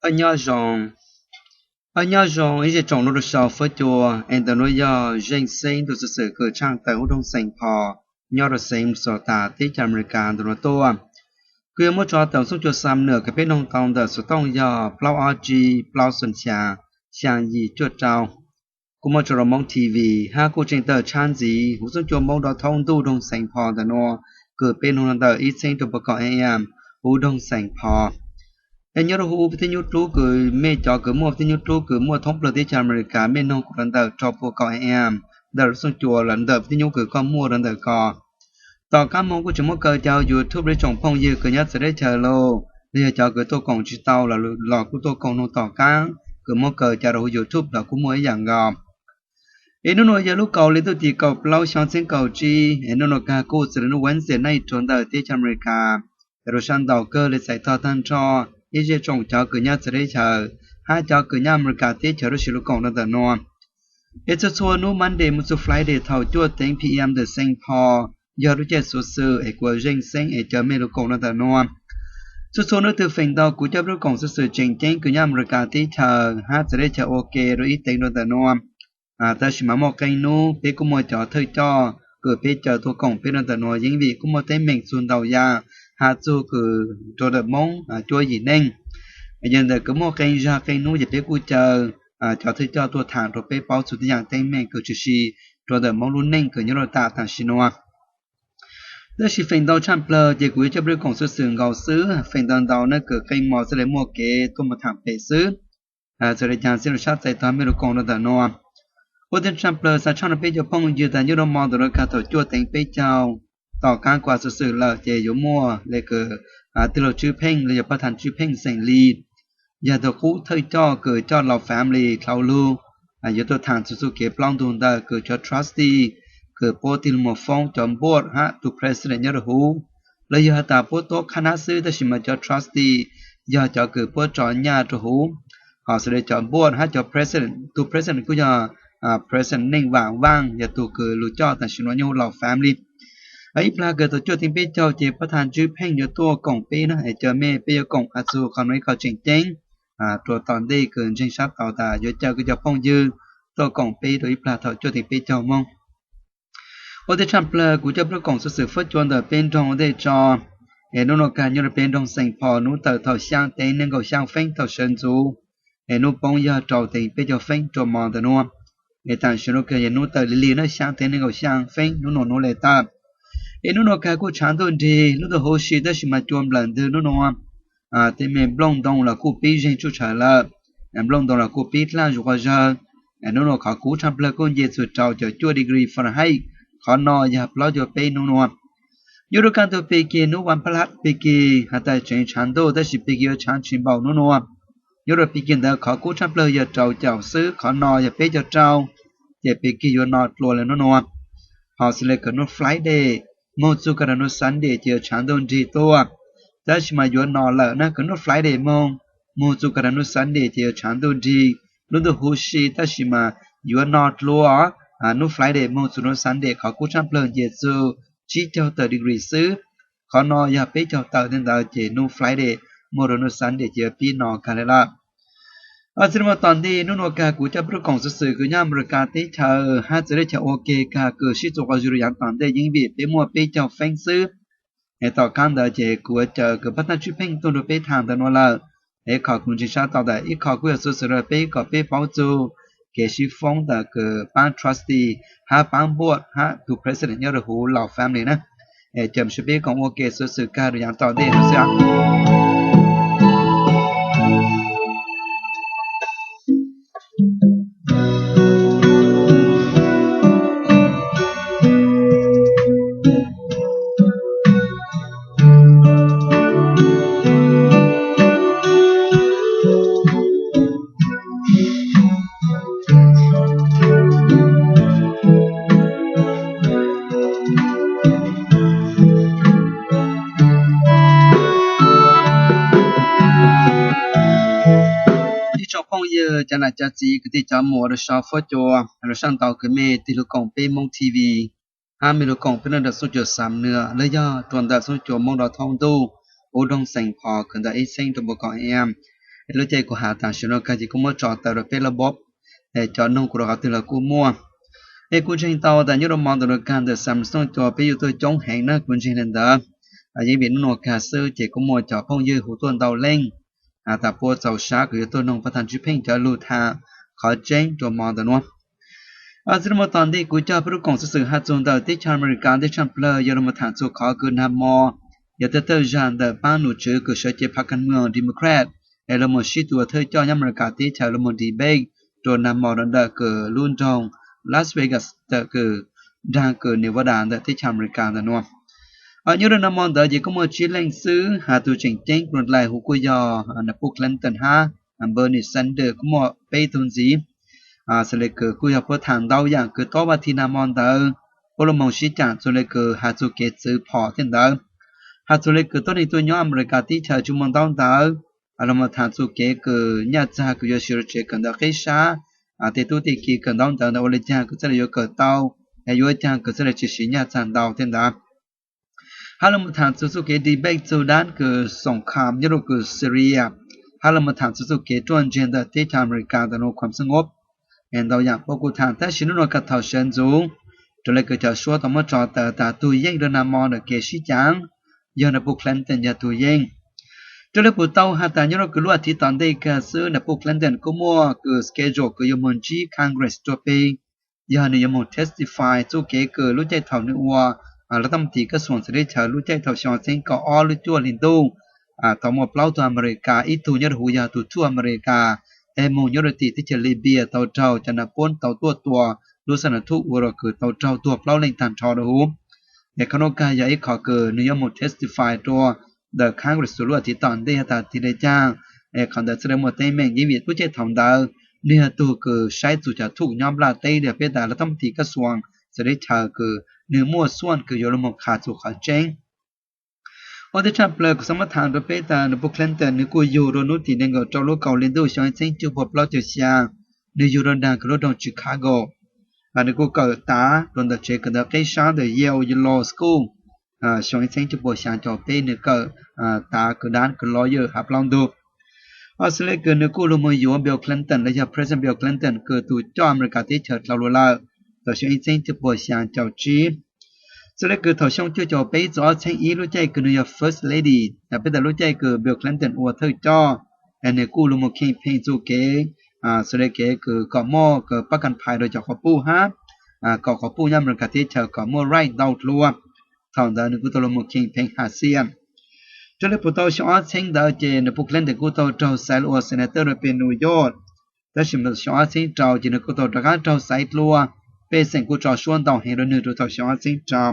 Nyob zoo, nyob zoo ib zej tsoom nuav rua sau fuab cua, es ntawm nuav yog Zeej Xeeb tug xuv xwm kws tshaaj tawm huv doog xeem Phos nyob rua xeev Minnesota teb chaws Amelikas ntawm nuav tuaj. Kuv yuav muab tso tawm xoob cua xam nwm kws peb noog tau ntawm xov tooj yog plaub ob tsib plaub xoom xyaa xyaa yim cuaj rau. Kuv muab tso rua Moob T V, hab kuj tseem tawm tshaab ntxiv huv xoob cua Moob dov thoob ntuj doog xeem Phos ntawm nuav, kws peb noog ntawm ib txheeb rua puas kaum A M huv doog xeem Phos. Es nyob rua huv thib nyuj dlub kws mej cov kws muaj thib nyuj dlub kws muaj thoob plawg teb chaws Amelikas mej noog kuv rua ntawm rau puas kaum A M ntawm lub xoob cua los ntawm thib nyuj kws koj muaj rua ntawm ko. Tom qaab moog kuj tseem muab kaw ca huv YouTube rua tsoom phooj ywg kws nyob txawv teb chaws lug, los yog cov kws tuaj koom tsi tau los kuj tuaj koom noog tom qaab kws muab kaw ca rua huv YouTube los kuj muaj ib yaam nkaus. Es nub nuav yog lub kaum le tuj tim kaum plaub xyoo txheeb kaum tsib, es nub nuav kag kuj txawm le nub Wednesday naj rua ntawm teb chaws Amelikas. Es rua sab ntau kawg le txhais tog taag nrho ib zej tsoom cov kws nyob txawv teb chaws hab cov kws nyob Amelikas teb chaws lub sij lug koom rua ntawm nuav. Es txhua txhua nub Monday moog txug Friday thaum cuaj teev P M ntawm xeem Phos yog lub caij xuv xwm es kuv Zeej Xeeb es caw mej lug koom rua ntawm nuav. Txhua txhua nub twg feem ntau kuv coj peb lub koom xuv xwm tseem ceeb kws nyob Amelikas teb chaws hab txawv teb chaws ua ke rua ib teev rua ntawm nuav. Tab sis mas muaj qee nub peb kuj muaj cov thawj coj kws peb caw tuaj koom peb rua ntawm nuav yeej vim kuj muaj teeb meem txug ntau yaam hab txug kws rua ntawm Moob cuab yim neej. Yog ntawm kws muaj qee zag qee nub ces peb kuj caw cov thawj coj tuaj thaam rua peb paub txug tej yaam teeb meem kws tshwm sim rua ntawm Moob lub neej kws nyob rua tam tam sim nuav. Tab sis feem ntau tshaaj plawg ces kuv yuav coj peb lub koom xuv xwm nkaus xwb, feem ntau ntau nab kws qee mos txhaj le muaj kev tuaj moog thaam pem xwb. Txawm le caag xwb rua sab txhais tog mej lug koom rua ntawm nuav. Ua tej tshaaj plawg xa tshaaj rua peb cov phooj ywg tas nyob rua mo ntawm nuav kag thaum cuaj teev peb caug tom qaab kuv xuv xwm lawm ces yuav muaj le kws tij laug Tswb Pheej los yog pab thaam Tswb Pheej xeem Lis, yog tug qub thawj coj kws coj laug family dlhau lug yuav tuaj thaam txug txuj kev plaub ntug ntawm kws cov trustee kws puab tig lug moog foob cov board hab tug president nyob rua huv, los yog has tas puab tuab qhab nab xwb tab sis mas cov trustee yog cov kws puab tso nyaj rua huv. Ho xws le cov board hab cov president, tug president kuj yog president Neej Vaam Vaaj yog tug kws lug coj tam sim nuav nyob huv laug family. Ib plag kws thaum cuaj teev peb caug ces pab thaam Tswb Pheej yuav tuaj koom peb na, es caw mej peb yuav koom has txug qhov nuav ib qho tseem ceeb rua tom ntej kws ntseeg sab tau tas yuav caw kws cov phooj ywg tuaj koom peb rua ib plag thaum cuaj teev peb caug moog. Ua tej tshaaj plawg kuv coj peb lub koom xuv xwm fuab cua ntawm peb nroog ua ntej tso. Es nub nuav kag nyob rua peb nroog xeem Phos nub tawm thaum xyaa teev neeg nkaum xyaa feeb thaum sawv ntxuv, es nub poob yog rau teev peb caug feeb rua mo ntawm nuav. Es tam sim nuav kag yog nub tawm lig lig na, xyaa teev neeg nkaum xyaa feeb nub nuav nub le tawm. Es nub nuav kag kuj tshaav ntuj nrig lub ntuj huv si tab sis mas cua nplawm ntwg nub nuav. Tej me nplooj ntoo los kuj pib zeeg tsuj tshawv lawm, nplooj ntoo los kuj pib dlaj zuj quas zawg. Nub nuav qhov kub tshaaj plawg kuj nce txug rau caum cuaj degree Fahrenheit, qhov no yog plaub caug peb nub nuav. Nyob rua kaj ntug Pekis nub vas pha lab Pekis has tas tseem tshaav ntuj tab sis Pekis yuav tshaav tsis npaum nub nuav. Nyob rua Pekis ntawd qhov kub tshaaj plawg yog rau caum xwb, qhov no yog peb caug rau, ces Pekis yuav no dlua le nub nuav. Ho xws le kws nub Friday moog txug kag rau nub Sunday ces yuav tshaav ntuj nrig tuaj, tab sis mas yuav no lawm na. Kws nub Friday moog, moog txug kag rau nub Sunday ces yuav tshaav ntuj nrig, lub ntuj huv si tab sis mas yuav no dlua. Nub Friday moog txug nub Sunday qhov kub tshaaj plawg nce txug tsib caug tawm degree xwb, qhov no yog peb caug tawm tej ntawd ces nub Friday moog rua nub Sunday ces yuav pib no kag le lawm. Txij nub tom ntej nub nuav kag kuv coj peb lub koom xuv xwm kws nyob Amelikas teb chaws hab txawv teb chaws ua ke kag kws sib txuas quas zug rua yaav tom ntej yeej vim peb muaj peb caug feeb xwb. Es tom qaab ntawd ces kuv yuav caw kws pab thaam Tswb Pheej tuaj nrug peb thaam ntawm nuav lawm. Es qhov kuv ntseeg sab tau tas ib qho kuj yog xuv xwm rua peb kom peb paub txug kev sib foob ntawm kws paab trustee hab paab board hab tug president nyob rua huv laug family na. Es caw mej sib peb koom ua ke xuv xwm kag rua yaav tom ntej no xwb. Ib tsoom phooj ywg, cov nam cov txiv, kwv tij cov muam rua sau fuab cua, rua sab ntau kws mej tig lug koom peb Moob T V, hab mej lug koom peb naj ntawm xoob cua xam nwm los yog rua ntawm xoob cua Moob dov thoob ntuj huv doog xeem Phos kws ntawm ib txheeb rua puas kaum A M. Es lub caij kuv has tam sim no kag ces kuj muab tso tawm rau peb lab bob, es cov noog kuv rau qhov twg los kuj muaj. Es kuv ntseeg tau tas nyob rau mo ntawm no kag ntawm Samsung cua peb yuav tuaj coob heev na, kuv ntseeg li ntawd. Yeej vim hnub no kag xwb ces kuj muaj cov phooj ywg hu tuaj ntau leej, tas puab txaus sab kuv yuav tuaj noog pab thaj tswj pheej cov lug tham qhov tseeb rau mo ntawm nuav. Txij lub mo tom ntej kuv coj peb lub koom xov xwm has txug ntawm teb chaws Amelikas tej tshaj plawg yog lug mus tham txug qhov kws nag mo yog thawj thawj zag ntawm pab nom tswv kws sawv cev phav kas moos Democrat es lug mus sib tw ua thawj coj nyob Amelikas teb chaws lug mus debate rua nag mo rua ntawm kws lub nroog Las Vegas ntawm kws daag kws Nevada ntawm teb chaws Amelikas ntawm nuav. Nyob rua nag mo ntawd ces kuj muaj tsib leej xwb, has tug tseem ceeb kws lug dlai huv kuj yog Nab Pub Clinton hab Bernie Sanders kuj muaj peb tug ntxiv. Xws le kws kuj yog puab tham ntau yaam kws tob vaj thi nag mo ntawd, puab lug moog sib caam txug le kws has txug kev txwv phom tej ntawd, has txug le kws tuab neeg tuaj nyob Amelikas teb chaws tsi muaj ntaub ntawv, lug moog tham txug kev kws nyaj txag kws yuav siv rua tsev kawm ntawv qib sab, tej tub tej ki kawm ntaub ntawv ntawd ua le caag kws txhaj le yuav kawm tau, es yuav caag kws txhaj le tsi siv nyaj txag ntau tej ntawd. Hab lug moog tham txug txuj kev debate txug dab kws xoom kham nyob rua kws Syria, hab lug moog tham txug txuj kev ruaj ntseg ntawm teb chaws Amelikas ntawm nuav khuam xab ngob. Es ntau yaam puab kuj tham tab sis nub nua kag thaum sawv ntxuv, raws le kws cov suab tau muab tso tawm tas tug yeej rua nag mo ntawm kev sib caav yog Nab Pub Clinton yog tug yeej. Raws le puj tau has tas nyob rua kws lub a thiv tom ntej kag xwb Nab Pub Clinton kuj muaj kws schedule kws yuav moog ntsib Congress rua peg, yog nwg yuav moog testify txuj kev kws lub caij thaum nwg ua lub tub mab tis kab xuam txawv teb chaws lub caij thaum xyoo ob txheeb kaum ob lub cuaj hli ntuj, tau muaj plaub tug Amelikas, ib tug nyob rua huv yog tug thuj Amelikas, es moog nyob rua tim teb chaws Libya tau raug cov Nab Pub tau tuaj tua lub xab nas thuj ua rua kws tau raug tuag plaub leej taag nrho rua huv. Es qhov nuav kag yog ib qhov kws nwg yuav moog testify rua ntawm Congress lub a thiv tom ntej has tas tig le caag. Es qhov ntawd txhaj le muaj teeb meem yeej vim lub caij thaum ntawd nwg yog tug kws saib txug cov thuj nyob nplaj teb le peb tas lub tub mab tis kab xuam txawv teb chaws kws nwg muaj xuaj kws yuav lug moog qha txug qhov tseeb. Ua ntej tshaj plawg kuv xaav muab tham rua peb tas Nab Pub Clinton nwg kuj yug rua nub tim neeg nkaum rau lub kaum hli ntuj xyoo ib txheeb cuaj puas plaub caug xya, nwg yug rua nraag kws lub nroog Chicago. Nwg kuj kawm tav rua ntawm tsev kawm ntawv qib sab ntawm Yale Law School. Xyoo ib txheeb cuaj puas xyaa caum peb nwg kawm tav kws dab kws lawyer has plaub ntug. Xws le kws nwg kuj lug moog yuav Bill Clinton los yog President Bill Clinton kws tug coj Amelikas teb chaws dlhau lug lawm thaum xyoo ib txheeb cuaj puas xyaa caum tsib. Xws le kws thaum xyoo cuaj caum peb txug ob txheeb ib lub caij kws nwg yog First Lady, peb tas lub caij kws Bill Clinton ua thawj coj, es nwg kuj lug moog campaign txuj kev, xws le kev kws kom muaj kws pab kas phais rua cov quas puj hab kom quas puj nyob Amelikas teb chaws kom muaj right ntau dlua. Thaum ntawd nwg kuj tau lug moog campaign has xiam. Raws le puj tau xyoo ob txheeb ntawd ces Nab Pub Clinton kuj tau raug xaiv lug ua senator rua peg New York. Tab sis xyoo ob txheeb rau ces nwg kuj tau rov qaab raug xaiv dlua, pej xeem kuj tso suab ntau heev rua nwg rua thaum xyoo ob txheeb rau.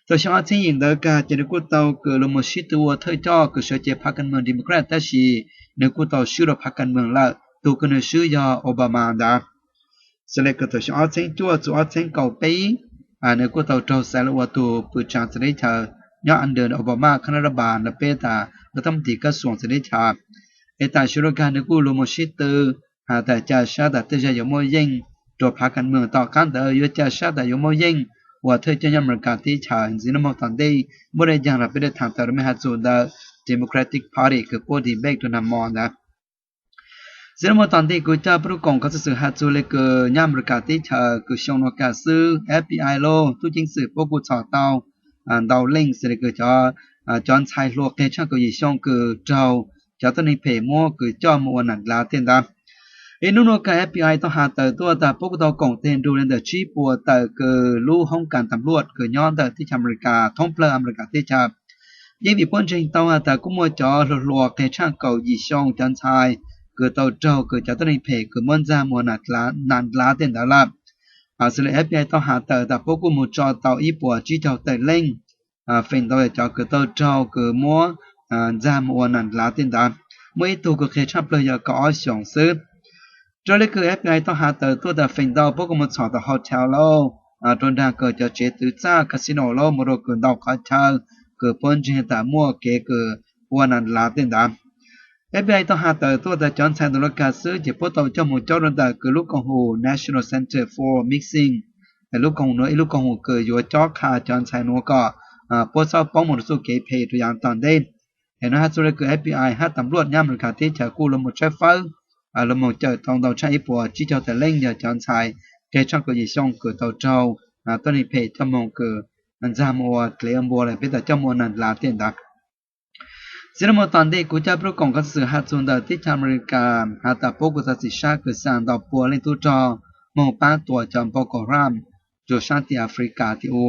Thaum xyoo ob txheeb yim ntawd kag ces nwg kuj tau kws lug moog sib tw ua thawj coj kws sawv cev phav kas moos Democrat tab sis nwg kuj tau swb rua phav kas moos lawm, tug kws nwg swb yog Obama ntawd. Xws le kws thaum xyoo ob txheeb cuaj txug ob txheeb kaum peb, nwg kuj tau raug xaiv lug ua tug pwm tsav txawv teb chaws nyob under Obama kab nab rab npas le peb tas lub tub mab tis kab xuam txawv teb chaws. Es tam sim nuav kag nwg kuj lug moog sib tw has tas ca sab tas tej zag yuav muaj yeej rua phav kas moos, tom qaab ntawd yuav ca sab tas yuav muaj yeej ua thawj coj nyob Amelikas teb chaws ntxiv nub moog tom ntej. Muaj le caag los peb le tham tawm rua mej has txug ntawm Democratic Party kws puab debate rua nag mo ntawd. Ntxiv nub moog tom ntej kuv coj peb lub koom kov xov xwm has txug le kws nyob Amelikas teb chaws kws xyoo nuav kag xwb FBI lub tub ceev xwm puab kuj txhom tau ntau leej xws le kws cov ntxhais hluas qeg tshaaj kaum yim xyoo kws raug cov tuab neeg phem muab kws coj moog ua nam dlav tej ntawd. Es nub nuav kag FBI tau has tawm tuaj tas puab kuj tau koom teg nrug le ntawm tsib puas tawm kws lub hoob kas tam luaj kws nyob ntawm teb chaws Amelikas thoob plawg Amelikas teb chaws. Yeej vim puab ntseeg tau has tas kuj muaj cov hluas hluas qeg tshaaj kaum yim xyoo cov ntxhais kws tau raug kws cov tuab neeg phem kws muab ntxag moog ua nam dlav tej ntawd lawm. Xws le FBI tau has tawm tas puab kuj moog tso tau ib puas tsib caug tawm leej, feem ntau yog cov kws tau raug kws muab ntxag moog ua nam dlav tej ntawd. Muaj ib tug kws qeg tshaaj plawg yog kaum ob xyoos xwb. Raws le kws FBI tau has tawm tuaj tas feem ntau puab kuj moog txhom tau hotel lauj, rua nraag kws cov tsev twv txaj casino lauj, moog rua kws ntau qhov chaw kws puab ntseeg tas muaj kev kws ua nam dlav tej ntawd. FBI tau has tawm tuaj tas cov ntxhais ntawm nuav kag xwb ces puab tau coj moog caub rua ntawm kws lub koom haum National Center for Missing. Lub koom nuav ib lub koom haum kws yuav cob qha cov ntxhais nuav kom puab txhob poob moog rua txuj kev phem rua yaav tom ntej. Es nws hais txug le kws F B I hab tas npluaj nyob Amelikas teb chaws kuj lug moog tshawb fawb, lug moog cawm tau ntau tshaj ib puas tsib caug tawm leej yog cov ntxhais ke tshaj kaum yim xyoo kws tau raug tuab neeg phem coj moog kws ntxag moog ua dlev ua npua los peb tas coj moog ua nag dlav tej ntawd. Txij nuav moog tom ntej kuv coj peb lub koom qhov xwm has txug ntawm teb chaws Amelikas has tas puab kuj txav txim sab kws xa ntau pua leej tub rog moog paab tua cov Boko Haram rua saab tim Africa tim u.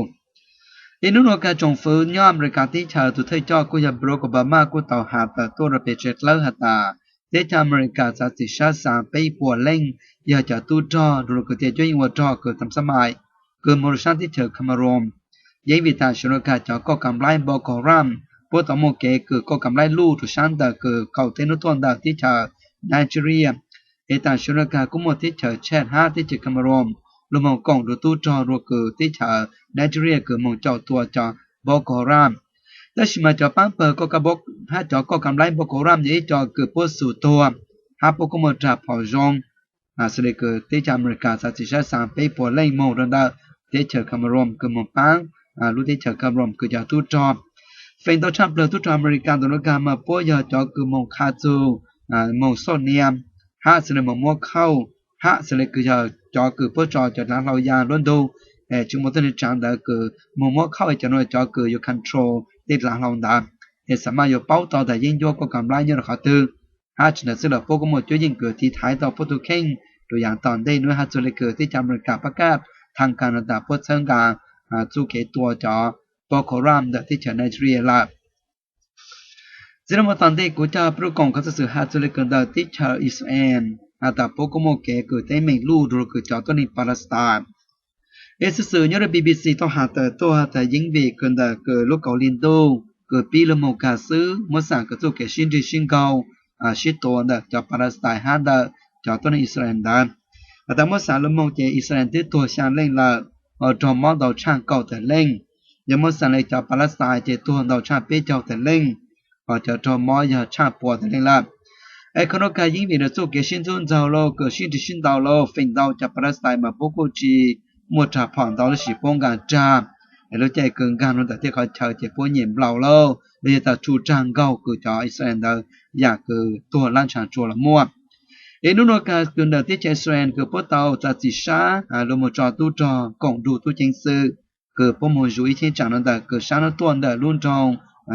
Ib nub nuav kag tsoom fwv nyob Amelikas teb chaws tug thawj coj kuj yog Barack Obama kuj tau has tawm tuaj rua peg tsev dlawb has tas teb chaws Amelikas txav txim sab xa peb puas leej yog cov tub rog rua lug kws tias cuab yeej ua rog kws tam xab mais kws moog rua saab teb chaws Cameroon. Yeej vim tam sim nuav kag cov koj kam nplaib Boko Haram puab tau muaj kev kws koj kam nplaib luj rua saab ntawm kws kaum teb nub tuaj ntawm teb chaws Nigeria. Es tam sim nuav kag kuj muaj teb chaws Chad hab teb chaws Cameroon lug moog koom rua tub rog rua kws teb chaws Nigeria kws moog caum tua cov Boko Haram. Tab sis mas cov paab pawg hab cov koj kam nplaib Boko Haram yog ib co kws puab xum tuag hab puab kuj muaj rag phom zoo. Xws le kws teb chaws Amelikas txav txim sab xa peb puas leej moog rua ntawm teb chaws Cameroon kws moog paab lub teb chaws Cameroon kws cov tub rog. Feem ntau tshaj plawg tub rog Amelikas ntawm nuav kag mas puab yog cov kws moog qha txug, moog xauj niam, hab xws le moog muab khauj, hab xws le kws yog cov kws puab tso cov dlav hlau ya luab ntug, es tsi muaj tuab neeg tsaav ntawd kws moog muab khauj es cov nuav cov kws yuav control tej dlav hlau ntawd, es xam maj yuav paub tau tas yeeb ncuab koj kam nplaib nyob rua qhov twg. Hab tsi ntawd xwb los puab kuj muaj cuab yeej kws tiv thaiv tau puab tug kheej rua yaav tom ntej nuav has txug le kws teb chaws Amelikas pab kaj thaj kas nuav tas puab txhawb nqa txuj kev tua cov Boko Haram ntawm teb chaws Nigeria lawm. Txij nuav moog tom ntej kuv coj peb lub koom qhov xwm has txug le kws ntawm teb chaws Israel has tas puab kuj muaj kev kws teeb meem luj rua kws cov tuab neeg Palestine. Es xwm xwm nyob rua B B C tau has tawm tuaj has tas yeej vim kws ntawm kws lub kaus hli ntuj kws pib lug moog kag xwb muab xam kws txuj kev sib nrig sib nkaug, sib tua ntawm cov Palestine hab ntawm cov tuab neeg Israel ntawd. Has tas muab xam lug moog ces Israel twb tuag xyaa leej lawm, raug mob ntau tshaj kaum tawm leej. Yog muab xam le cov Palestine ces tuag ntau tshaj peb caug tawm leej, hos cov raug mob yog tshaj pua tawm leej lawm. Es qhov nuav kag yeej vim rua txuj kev sib ntxub ntxaug lauj, kws sib nrig sib ntaus lauj, feem ntau cov Palestine mas puab kuj tsi muaj rag phom ntau tab sis puab nkaag rag. Es lub caij kws nkaag nuav ntawm tej qhov chaw ces puab nyem nplaum lauj, los yog tas rhu rag nkaug kws cov Israel ntawd yaam kws tuag lab ntsha tsua los muaj. Es nub nuav kag kws ntawm teb chaws Israel kws puab tau txav txim sab lug moog tso tub rog koom nrug tub ceev xwm kws puab moog zuv ib cheeb tsam nuav ntawm kws saab nuav tuaj ntawm lub nroog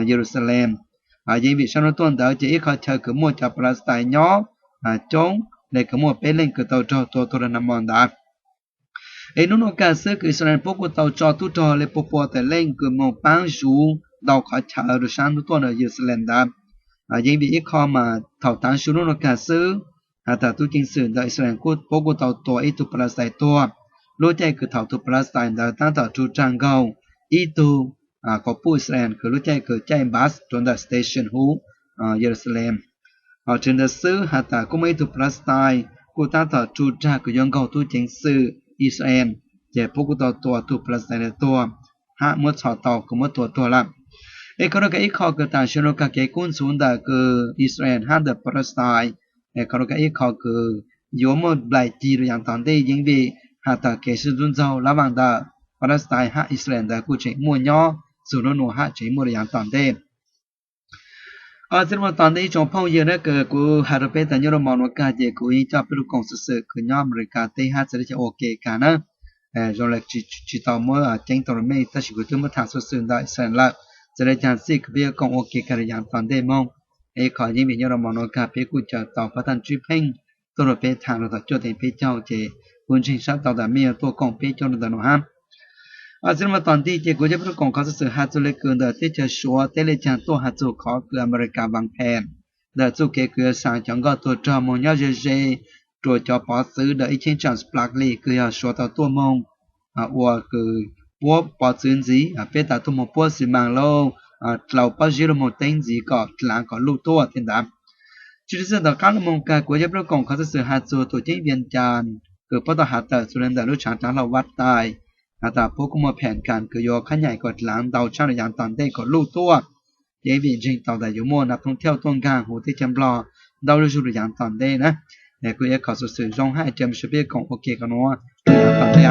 Yeluxalees. Yeej vim saab nuav tuaj ntawd ces ib qhov chaw kws muaj cov Palestine nyob coob le kws muaj peb leej kws tau raug tua tuag rua nag mo ntawd. Es nub nuav kag xwb kws Israel puab kuj tau tso tub rog le pua pua tawm leej kws moog paab zuv ntau qhov chaw rua saab nuav tuaj ntawm Yeluxalees ntawd. Yeej vim ib qho mas thaum taav su nub nuav kag xwb has tas tub ceev xwm ntawm Israel puab kuj tau tua ib tug Palestine tuag. Lub caij kws thaum tug Palestine ntawd taab tom rhu rag nkaug ib tug quas puj Israel kws lub caij kws caij bus rua ntawm station huv Yeluxalees. Hos tsi ntawd xwb has tas kuj muaj ib tug Palestine kuj taab tom rhu rag kws yuav nkaug tub ceev xwm Israel, ces puab kuj tau tua tug Palestine ntawd tuag, hab muab txhom tau kws muab tua tuag lawm. Es qhov nuav kag ib qho kws tam sim nuav kag kev kub ntxhuv ntawm kws Israel hab ntawm Palestine. Es qhov nuav kag ib qho kws yuav muaj nplaim cig rua yaav tom ntej yeej vim has tas kev sib ntxub ntxaug lab vaaj ntawm Palestine hab Israel ntawd kuj tseem muaj nyob txug nub nuav hab tseem muaj rua yaav tom ntej. Txij nuav tom ntej ib tsoom phooj ywg na, kws kuv has rua peb tas nyob rua mo nuav kag ces kuv yeej coj peb lub koom xwm xwm kws nyob Amelikas teb hab txawv le caag ua ke kag na. Zoo le tsi tau muab ceeb tau rua mej tab sis kuv twb muab tham xwm xwm ntawm Israel lawm. Txawv le caag txij kws peb yuav koom ua ke kag rua yaav tom ntej moog. Ib qho yeej vim nyob rua mo nuav kag peb kuj caw tau pab thaj tsib pheej tuaj rua peb tham rua tom cuaj teev peb caug ces kuv ntseeg sab tau tas mej yuav tuaj koom peb coob rua ntawm nuav hab. Txij nuav tom ntej ces kuv coj peb lub koom qhov xwm xwm has txug le kws ntawm teb chaws Suav teb le caag tuaj has txug qhov kws Amelikas vaas phem ntawm txuj kev kws yuav xa cov nkoj tuag rog moog nyob ze ze rua cov pov txwv ntawm ib cheeb tsam Sparkly kws yog Suav tau tuaj moog ua kws puab pov txwv ntxiv, peb tas tuaj moog puab xi maas lauj, dlaus pob zeb lug moog teeb ntxiv kom dlaav kom luj tuaj tej ntawd. Tsi dlhau xwb tom qaab lug moog kag kuv coj peb lub koom qhov xwm xwm has txug tus ceeb Vias Cas kws puab tau has tawm txug le ntawm lub tshaav dlaav hlau Vaj Tais has tas puab kuj muaj phem kas kws yuav qhab nyaim kom dlaav ntau tshaj rua yaav tom ntej kom luj tuaj. Ces vim ntseeg tau tas yuav muaj nas thoob thiauj tuaj nkaag huv teb chaws Nplog ntau zuj zug rua yaav tom ntej na. Es kuj yog ib qho xwm xwm zoo hab caw mej sawv peb koom ua ke qhov nuav rua yaav tom ntej.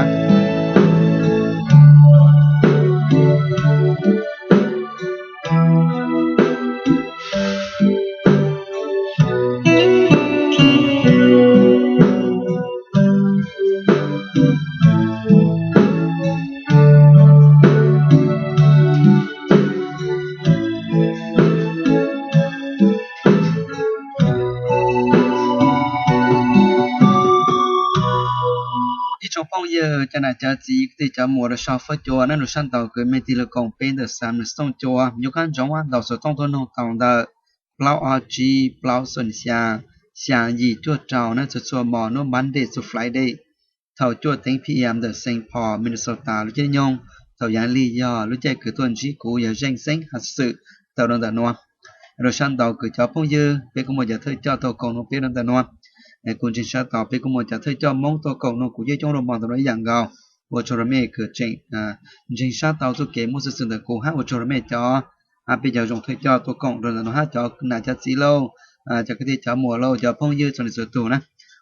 Cov nam cov txiv kwv tij cov muam rau sau fuab cua nab lug sab ntaus kws me tig lug koom peb ntawm xaam nws xooj cua nyub khaab ntsoov ntaus xuv tooj tuab noog tau ntawm plaub ob tsib plaub xoom xyaa, xyaa yim cuaj rau nab txhua txhua mos nub Monday txug Friday thaum cuaj teev p.m. ntawm Saint Paul, Minnesota lub caij nyoog thaum yaav li yog lub caij kws tuaj ntsib kuv yog Zeej Xeeb has xwm tau rau ntawm nuav. Rau sab ntaus kws cov phooj ywg peb kuj muaj cov thawj coj tuaj koom nuav peb rau ntawm nuav. Kuv ntseeg sab tau peb kuj muaj cov thawj coj Moob tuaj koom nuav kuv yeej coob rau mos ntawm nuav ib yaam nkaus. Ua tsaug rau mej kws tseem ntseeg sab tau txuj kev muaj xwm txwm ntawm kuv hab ua tsaug rau mej cov, peb cov zoo thawj coj tuaj koom rau ntawm nuav hab cov nam cov txiv lauj, cov kwv tij cov muam lauj, cov phooj ywg txhua leej txhua tug na,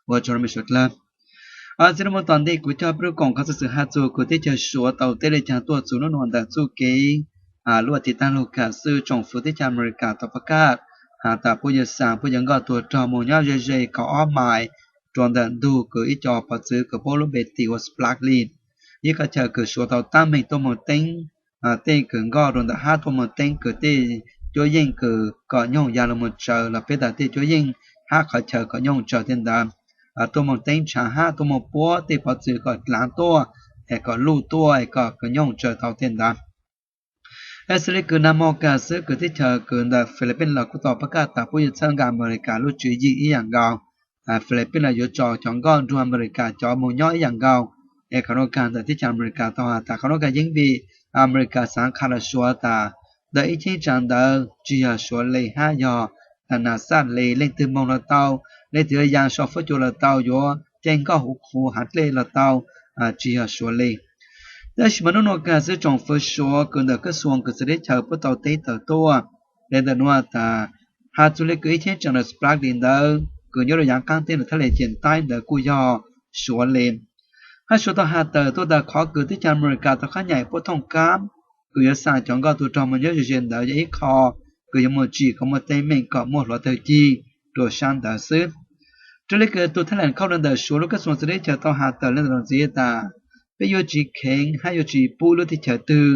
ua tsaug rau mej suav dlawg. Txij nub muaj tom ntej kuv coj peb lug koom qhov xwm txwm has txug kws teb chaws Suav tau teb le caag tuaj txug nub nuav ntawm txuj kev lub a tiv taag lug kam xwb tsoom fwv teb chaws Amelikas tau pab kaj has tas puab yuav xaa puab cov nkoj tuag rog moog nyob ze ze kaum ob mais rua ntawm ntug kws ib co pov txwv kws puab lub npe tis ua Spratly, ib qhov chaw kws Suav tau tab meeg tuaj moog teeb tej kws nkoj rua ntawm hab tuaj moog teeb kws tej cuab yeej kws kom nyoog ya lug moog tsaws los peb tas tej cuab yeej hab qhov chaw kom nyoog tsaws tej ntawd, tuaj moog teeb nrhav hab tuaj moog puab tej pov txwv kom dlaav tuaj, es kom luj tuaj es kom kws nyoog tsaws tau tej ntawd. Xws le kws nag moog kam xwb kws teb chaws kws ntawm Philippines los kuj tau pab kaj tas puab yuav txhawb nqa Amelikas lub tswv yim ib yaam nkaus. Philippines los yuav tso cov nkoj nrug Amelikas cov moog nyob ib yaam nkaus. Es qhov nuav kag ntawm teb chaws Amelikas tau has tas qhov nuav kag yeej vim Amelikas xaav qha los Suav tas ntawm ib cheeb tsam ntawd tsi yog Suav le hab yog tas nas xaj le, leej twg moog los tau, leej twg yuav yaa sau fuab cua los tau, yuav caij nkoj huv qhuv haav dlej los tau, tsi yog Suav le. Tab sis mas nub nuav kag xwb tsoom fwv Suav kws ntawm kaj xuas kws txawv teb chaws puab tau teb tawm tuaj le ntawm nuav tas has txug le kws ib cheeb tsam ntawm Spratly ntawd kws nyob rua yaav qaab teb ntawm thaj le Ciam Taib ntawd kuj yog Suav le. Hab Suav tau has tawm tuaj tas qhov kws teb chaws Amelikas tau qhab nyaim puab thooj kaab kws yuav xaa cov nkoj tuag rog moog nyob ze ze ntawd yog ib qho kws yuav muaj tsim kom muaj teeb meem kom muaj hluav tawg cig rua sab ntawd xwb. Raws le kws tug thab lees khauj rua ntawm Suav lub kaj xuas txawv teb chaws tau has tawm le ntawm nuav ntxiv tas peb yuav tsi kheev hab yuav tsi pub lub teb chaws twg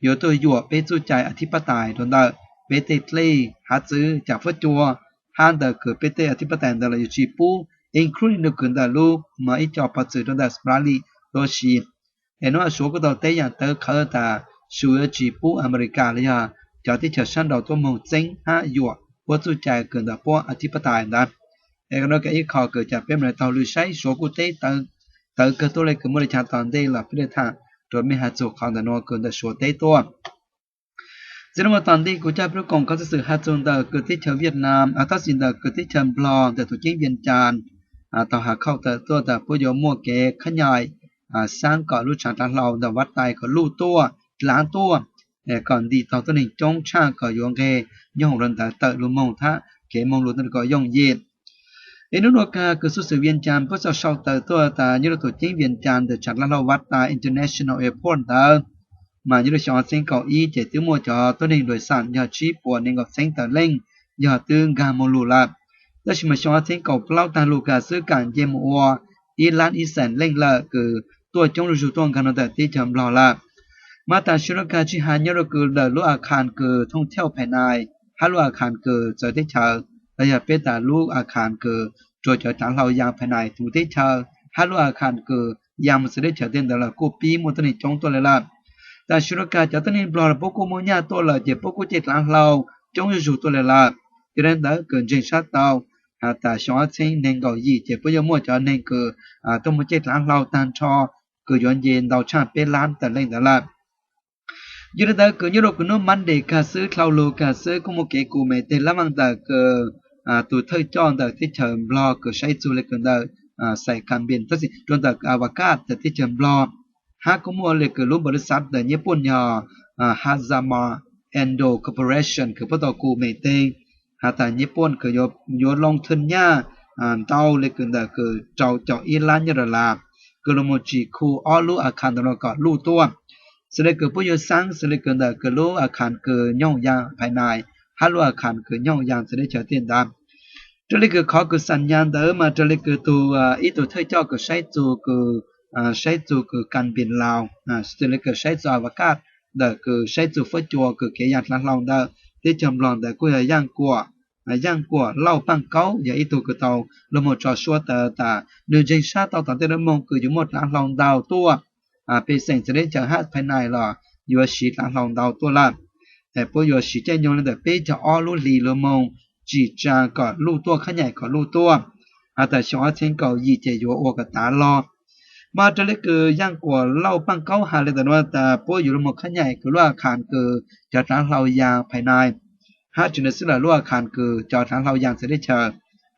yuav tuaj yuam peb txuj cai a thib pab tais rua ntawm peb tej dlej hab txwv cam fuab cua hab ntawm kws peb tej a thib pab tais ntawd los yuav tsi pub, including rua kws ntawm lub mas ib co pov txwv rua ntawm Spratly tuab si. Es nuav Suav kuj tau teb yaam tawv qhawv tas Suav yuav tsi pub Amelikas los yog cov teb chaws sab nraud tuab moog txeeb hab yuam puab txuj cai kws ntawm puab a thib pab tais ntawd. Es qhov nuav kag ib qho kws ca peb mam le taug lw saib Suav kuj teb tawv kawg tuaj le kws muaj le caag tom ntej los peb le thaam rua mej has txug qhov ntawm nuav kws ntawm Suav teb tuaj. Txij nuav muaj tom ntej kuv coj peb lub koom qhov xwm txwm has txug ntawm kws teb chaws Vietnam, tab sis ntawm kws teb chaws Nplog ntawm tuam ceeb Vientiane tau has khauj tawm tuaj tas puab yuav muaj kev qhab nyaim saab kom lub tshaav dlaav hlau ntawm Vav Tais kom luj tuaj, dlaav tuaj, kom ntim tau tuab neeg coob tshaj kom yuav nqeg nyoog rua ntawd tawm lug moog hab kev moog lug tuab neeg kom yooj yim. Es nub nuav kag kws xuj xwm Vientiane puab txawm sau tawm tuaj tas nyob rua tuam ceeb Vientiane ntawm tshaav dlaav hlau Vav Tais International Airport ntawd mas nyob rua xyoo ob txheeb kaum ib ces twb muaj cov tuab neeg nruas xam yog tsib puas nees nkaum txheeb tawm leej yog twb nkag moog lug lawm. Tab sis mas xyoo ob txheeb kaum plaub taag lug kag xwb kaam nce moog ua ib lab ib xeem leej lawm kws tuaj coob zuj zug tuaj nkag nuav ntawm teb chaws Nplog lawm. Mas tam sim nuav kag tsi has nyob rua kws ntawm lub a khas kws thooj thauj phais nais hab lub a khas kws txawv teb chaws los yog peb tas lub a khas kws rua cov dlaav hlau yaa phais nais tug teb chaws hab lub a khas kws yaa moog txawv teb chaws tej ntawd los kuj pib muaj tuab neeg coob tuaj le lawm. Tam sim nuav kag cov tuab neeg Nplog los puab kuj muaj nyaj tuaj lawm ces puab kuj caij dlaav hlau coob zuj zug tuaj le lawm. Yog le ntawd kws ntseeg sab tau has tas xyoo ob txheeb neeg nkaum yim ces puab yuav muaj cov neeg kws tuaj moog caij dlaav hlau taag nrho kws yuav nce ntau tshaj peb lab tawm leej ntawd lawm. Yog le ntawd kws nyob rua kws nub Monday kag xwb dlhau lug kag xwb kuj muaj kev kuv mem teg lab vaaj ntawm kws tug thawj coj ntawm teb chaws Nplog kws saib txug le kws ntawm Xais Kam Npin tab sis rua ntawm kws Avakat ntawm teb chaws Nplog hab kuj muaj le kws lub npaus lub xav ntawm Nyij Pooj yog Hazama Endo Corporation kws puab tau kuv mem teg has tas Nyij Pooj kws yuav loo thwj nyaj ntau le kws ntawm kws rau caum ib lab nyaj dollar kws lug moog tsim khu ob lub a khas ntawm no kom luj tuaj. Xws le kws puab yuav xaab xws le kws ntawm kws lub a khas kws nyoog yaa phais nais hab lub a khas kws nyoog yaa txawv teb chaws tej ntawd. Raws le kws qhov kws xam nyas ntawd mas raws le kws tug ib tug thawj coj kws saib txug kws saib txug kws Kam Npin Laus, xws le kws saib txug Avakat ntawm kws saib txug fuab cua kws kev yaa dlaav hlau ntawm teb chaws Nplog ntawd kuj yog Yaaj Kuam Yaaj Kuam Lauj Paaj Kaub yog ib tug kws tau luag moog tso suab tas nws ntseeg sab tau tom ntej lub moog kws yuav muaj dlaav hlau ntau tuaj peb xeem txawv teb chaws hab phaj nais los yuav siv dlaav hlau ntau tuaj lawm. Puab yuav siv caij nyoog le ntawm peb caug ob lub hlis luag moog tsim tsaa kom luj tuaj, khab nyaim kom luj tuaj. Has tas xyoo ob txheeb kaum yim ces yuav ua kom tav log. Mas raws le kws Yaaj Kuam Lauj Paaj Kaub has le ntawm nuav tas puab yuav luag moog khab nyaim kws lub a khas kws cov dlaav hlau yaa phaj nais, hab tsi nws xwb lawm lub a khas kws cov dlaav hlau yaa txawv teb chaws,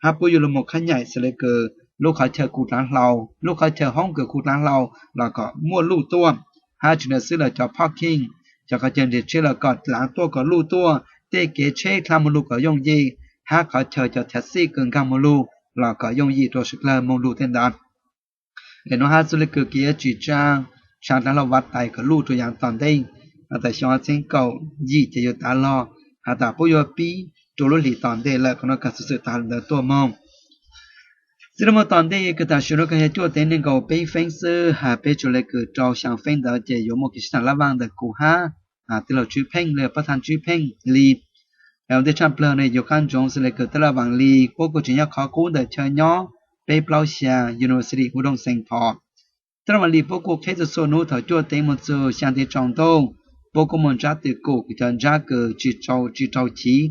hab puab yuav luag moog khab nyaim xws le kws lub qhov chaw khu dlaav hlau, lub qhov chaw hoob kws khu dlaav hlau los kom muaj luj tuaj, hab tsi nws xwb lawm cov parking, cov qhov chaw nrhiav tsheb los kom dlaav tuaj kom luj tuaj, tej kev tsheb dlha moog lug kom yooj yim, hab qhov chaw cov thav xij kws nkaag moog lug los kom yooj yim rua sawv dlawg moog lug tej ntawd. Es nuav hab xws le kws kev tsim tsaa dlaav hlau vav tais kom luj rua yaav tom ntej, has tas xyoo ob txheeb kaum yim ces yuav tav log, has tas puab yuav pib rua lub hlis tom ntej lawm. Qhov nuav kag xov xwm taag le ntawd tuaj moog. Txij lub moog tom ntej kws taam sim nuav kag yog cuaj teev neeg nkaus peb feeb xwb, has peb tsuas le kws rau xyaa feeb ntawd ces yuav muaj kev sib thaam lab vaaj ntawm kuv hab tij laug Tswb Pheej le pab thaj Tswb Pheej li. Ua ntej tshaj plawg ne yuav qaab ntsoov xws le kws taj laj vaam li puab kuj tseem nyob qhov qub ntawm chaw nyob peb plaub xya University Hu Doo Xeem Phom. Taj laj vaam li puab kuj qheb txhua txhua nub thaum cuaj teev moog txug xyaa teev tsaus ntuj, puab kuj muaj ntsab tw kum kws cov ntsab kws tsi rau chiv,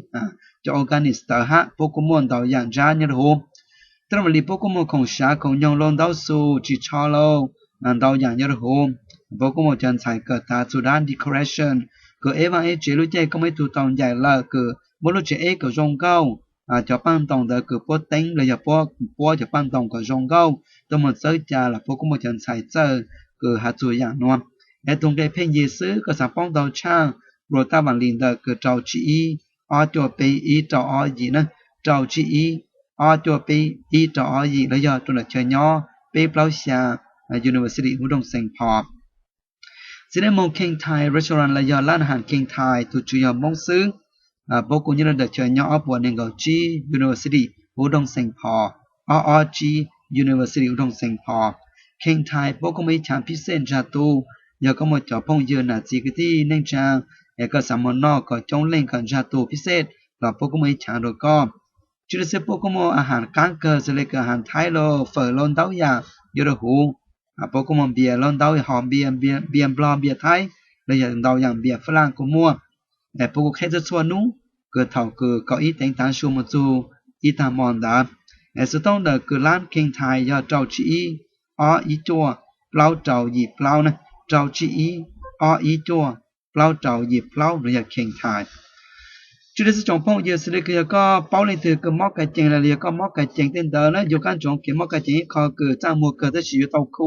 cov organic tawv hab puab kuj muaj ntau yaam ntsab nyob rua huv. Taj laj vaam li puab kuj muaj khoom sav khoom nyoog lauj, ntaub xu, ris tsho lauj, ntau yaam nyob rua huv. Puab kuj muaj cov ntxhais kawm taag txug dlaab decoration, kws eb vaaj eb tsev lub caij koj muaj ib tug tau ncaim lawm kws muab lub tsev eb kom zoo nkauj, cov paaj ntoo ntawd kws puab teeb los yog puab puab cov paaj ntoo kom zoo nkauj tuaj moog txawb ca los puab kuj muaj cov ntxhais txawj kws has txug yaam nuav. Es tug nqe pheej yig xwb koj xaav paub ntau tshaj, rua taj vaam li ntawm kws rau tsib ib, ob cuaj peb ib rau ob yim na, rau tsib ib, ob cuaj peb ib rau ob yim los yog rua ntawm chaw nyob peb plaub xya University Hu Doo Xeem Phom. Txij le moog Kheng Thai Restaurant los yog laab has Kheng Thai tug tswv yog Moob xwb. Puab kuj nyob rua ntawm chaw nyob ob puas neeg nkaum tsib University Hu Doo Xeem Phom, ob ob tsib University Hu Doo Xeem Phom. Kheng Thai puab kuj muaj ib chaav phib xej ntsag tu, yog koj muaj cov phooj ywg nam txiv kwv tij neej tsaa es koj xaav moog noj kom coob leej kom ntsag tu phib xej los puab kuj muaj ib chaav rua koj. Tsi le xwb puab kuj muaj a has qaab kawg xws le kws a has Thaib lauj, fawm lauj, ntau yaam nyob rua huv. Puab kuj muaj npias lauj, ntau yaam hom npias, npias Nplog, npias Thaib, los yog ntau yaam npias Fab Laj kuj muaj. Puab kuj qheb txhua txhua nub kws thaum kws kaum ib teev taav su moog txug ib taag mo ntawd. Xov tooj ntawm kws laab Kheng Thai yog rau tsib ib, ob ib cuaj, plaub rau yim plaub na, rau tsib ib, ob ib cuaj, plaub rau yim plaub no yog Kheng Thai. Tsi le xwb tsoom phooj ywg xws le kws yog koj paub leej twg kws mob ka cees los yog koj mob ka cees tej ntawd na, yuav qaab ntsoov kev mob ka cees ib qho kws txaj muag kawg tab sis yuav tau khu,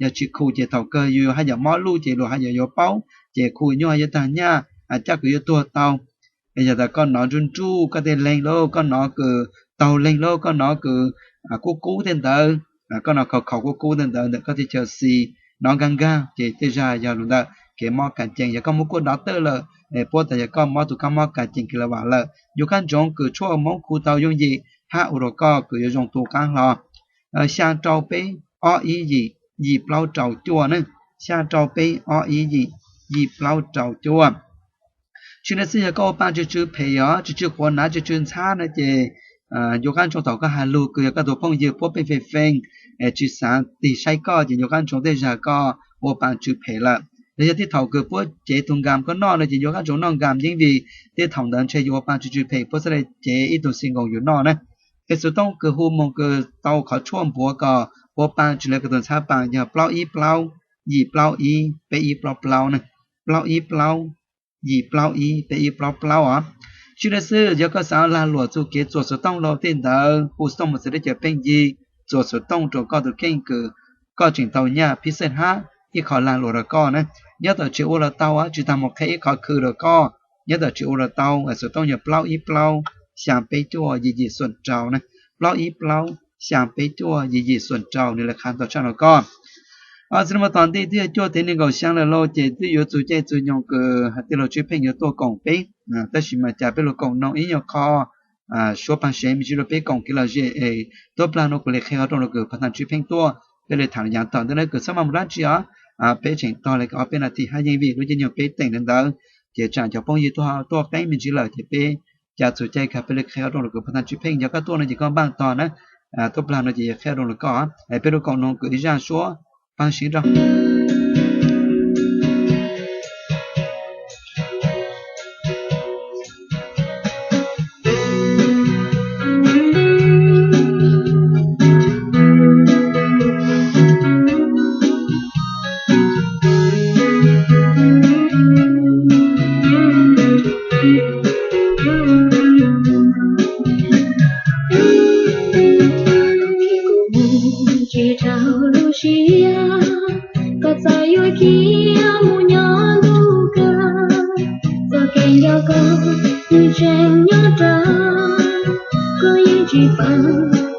yog tsi khu ces thaum kawg yus haj yam mob luj ces luag haj yam yuav paub, ces khu nyuaj yuav taag nyaj, caj kws yuav tuag tau. Yog tas koj nov nruj nruj koj tej leeg lauj, koj nov kws taug leeg lauj, koj nov kws kub kub tej ntawd, koj nov khaus khaus kub kub tej ntawd ntawm koj tej chaw xis, nov nkaag nkaag ces tej zag yog lug ntawm kev mob ka cees. Yog koj muab kuaj dov tawj lawm, puab tas yog koj mob tug kaab mob ka cees kws la vam lawm, yuav qaab ntsoov kws tshuaj Moob khu tau yooj yim hab ua rua koj kws yuav zoo tu qaab hlo. Xyaa rau peb ob ib yim, yim plaub rau cuaj na, xyaa rau peb ob ib yim, yim plaub rau cuaj. Tsi le xwb yog koj ua paa tsw tsw phem, yog tsw tsw quav nav, tsw tsw ntxhab na ces yuav qaab ntsoov thaum koj has lug kws yog koj tug phooj ywg puab pheej feem feem es tsi xaav tig saib koj ces yuav qaab ntsoov tej zag koj ua paa tsw phem lawm. Los yog tej thaum kws puab cev tug nkaam koj noj no ces yuav qaab ntsoov noj nkaam yeeb vim tej thaum ntawd ntshe yuav ua paa tsw tsw phem puab xaav le cev ib tug xi nkoos yus noj na. Es xov tooj kws hu moog kws tau qhov tshuaj npuav kom ua paa tsw le kws tug ntxhab paa yog plaub ib plaub, yim plaub ib, peb ib plaub plaub na, plaub ib plaub, yim plaub ib, peb ib plaub plaub os. Tsi le xwb yog koj xaav lag luam txug kev txuas xov tooj lauj tej ntawd hu xov tooj moog txug teb chaws pheej yig, txuas xov tooj rua koj tug kheej kws koj tseem tau nyaj phib xej hab ib qho lag luam rua koj na. Nyob tom tsev ua los tau, tsi taag moog qheb ib qho khw rua koj. Nyob tom tsev ua los tau, xov tooj yog plaub ib plaub, xyaa peb cuaj, yim yim xuam rau na, plaub ib plaub, xyaa peb cuaj, yim yim xuam rau nws le qha tau tshaj rua koj. Txij le moog tom ntej twb yog cuaj teev neeg nkaum xyaa lawm lauj ces twb yuav txug caij txug nyoog kws tij laug Tswb Pheej yuav tuaj koom peb, tab sis mas cas peb lug koom noog ib nyuag qho suav paag sev me ntsis rua peb koom kev lom zem es tuab plag nuav kuv le qhia rua kws paag thaj Tswb Pheej tuaj, peb le thaam yaav tom ntej na kws txhob maj mus dlaab tsi os. Peb tseem tog le kws ob peb nas this hab yeej vim lub caij nyoog peb teem le ntawd ces tsaam cov phooj ywg tuaj qeeb me ntsis lawm ces peb cas txhua caij kag peb li qhia ua rooj los kuv pab tag tsis pheej, yog koj tuaj no ces koj npaj tos na, tuaj plag no ces yog qhia ua rooj los koj, es peb lub koom noog kwv ib zaj suab pab siv rau. Kuv mus tsis dhau lub siab, koj txawm yuav khiav mus nyob ntuj kawg, txoj kev nco koj nws tseem nyob rau, koj yeej tsis pab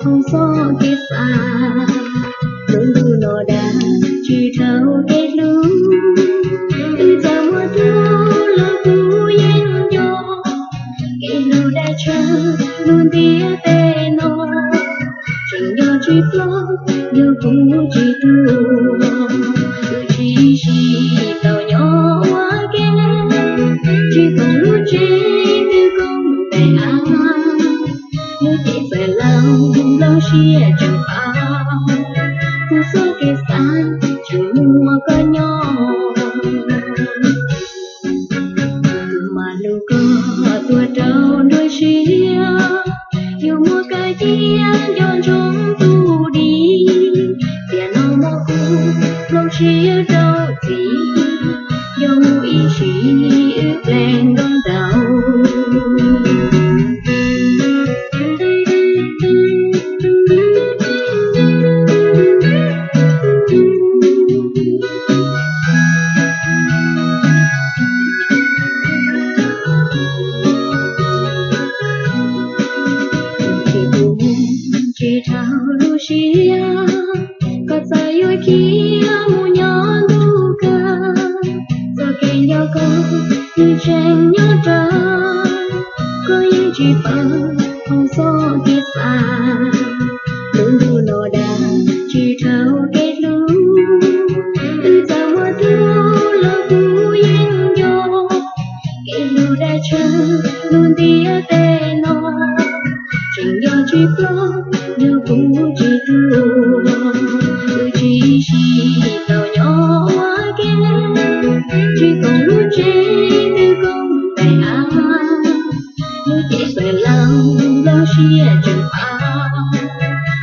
hauv txoj kev xav. Lub ntuj no dag tsis dhau kev hlub, wb txawm muaj tuag los kuv yeej nco. Kev hlub dag tshav lub ntiaj teb no, tseem nco tsis ploj, yog kuv tsis tuag, kuv tsis sib tau nyob ua ke. Tsis koom lub tsev twb koom tes av, lub cev txawm laus nplooj siab tseem pab, kuv txoj kev xav tseem muaj koj nyob. Kuv mam hlub koj tuag rau nruab siab, yuav muab koj cia nco ntsoov tus dim. Tiam no muab kuv nplooj siab rau txiv, yog mus ib sim wb ple nroo ntaus. Tsis dhau lub siab, koj txawm yuav khiav mus nyob ntuj kawg, txoj kev nco koj nws tseem nyob rau, koj yeej tsis pab hauv txoj kev xav. Lub ntuj no dag tsis dhau kev hlub, wb txawm muaj tuag los kuv yeej nco. Kev hlub dag tshav lub ntiaj teb no, tseem nco tsis ploj, yog kuv tsis tuag, kuv tsis sib tau nyob ua ke. Tsis koom lub tsev twb koom tes av, lub cev txawm laus nplooj siab tseem pab,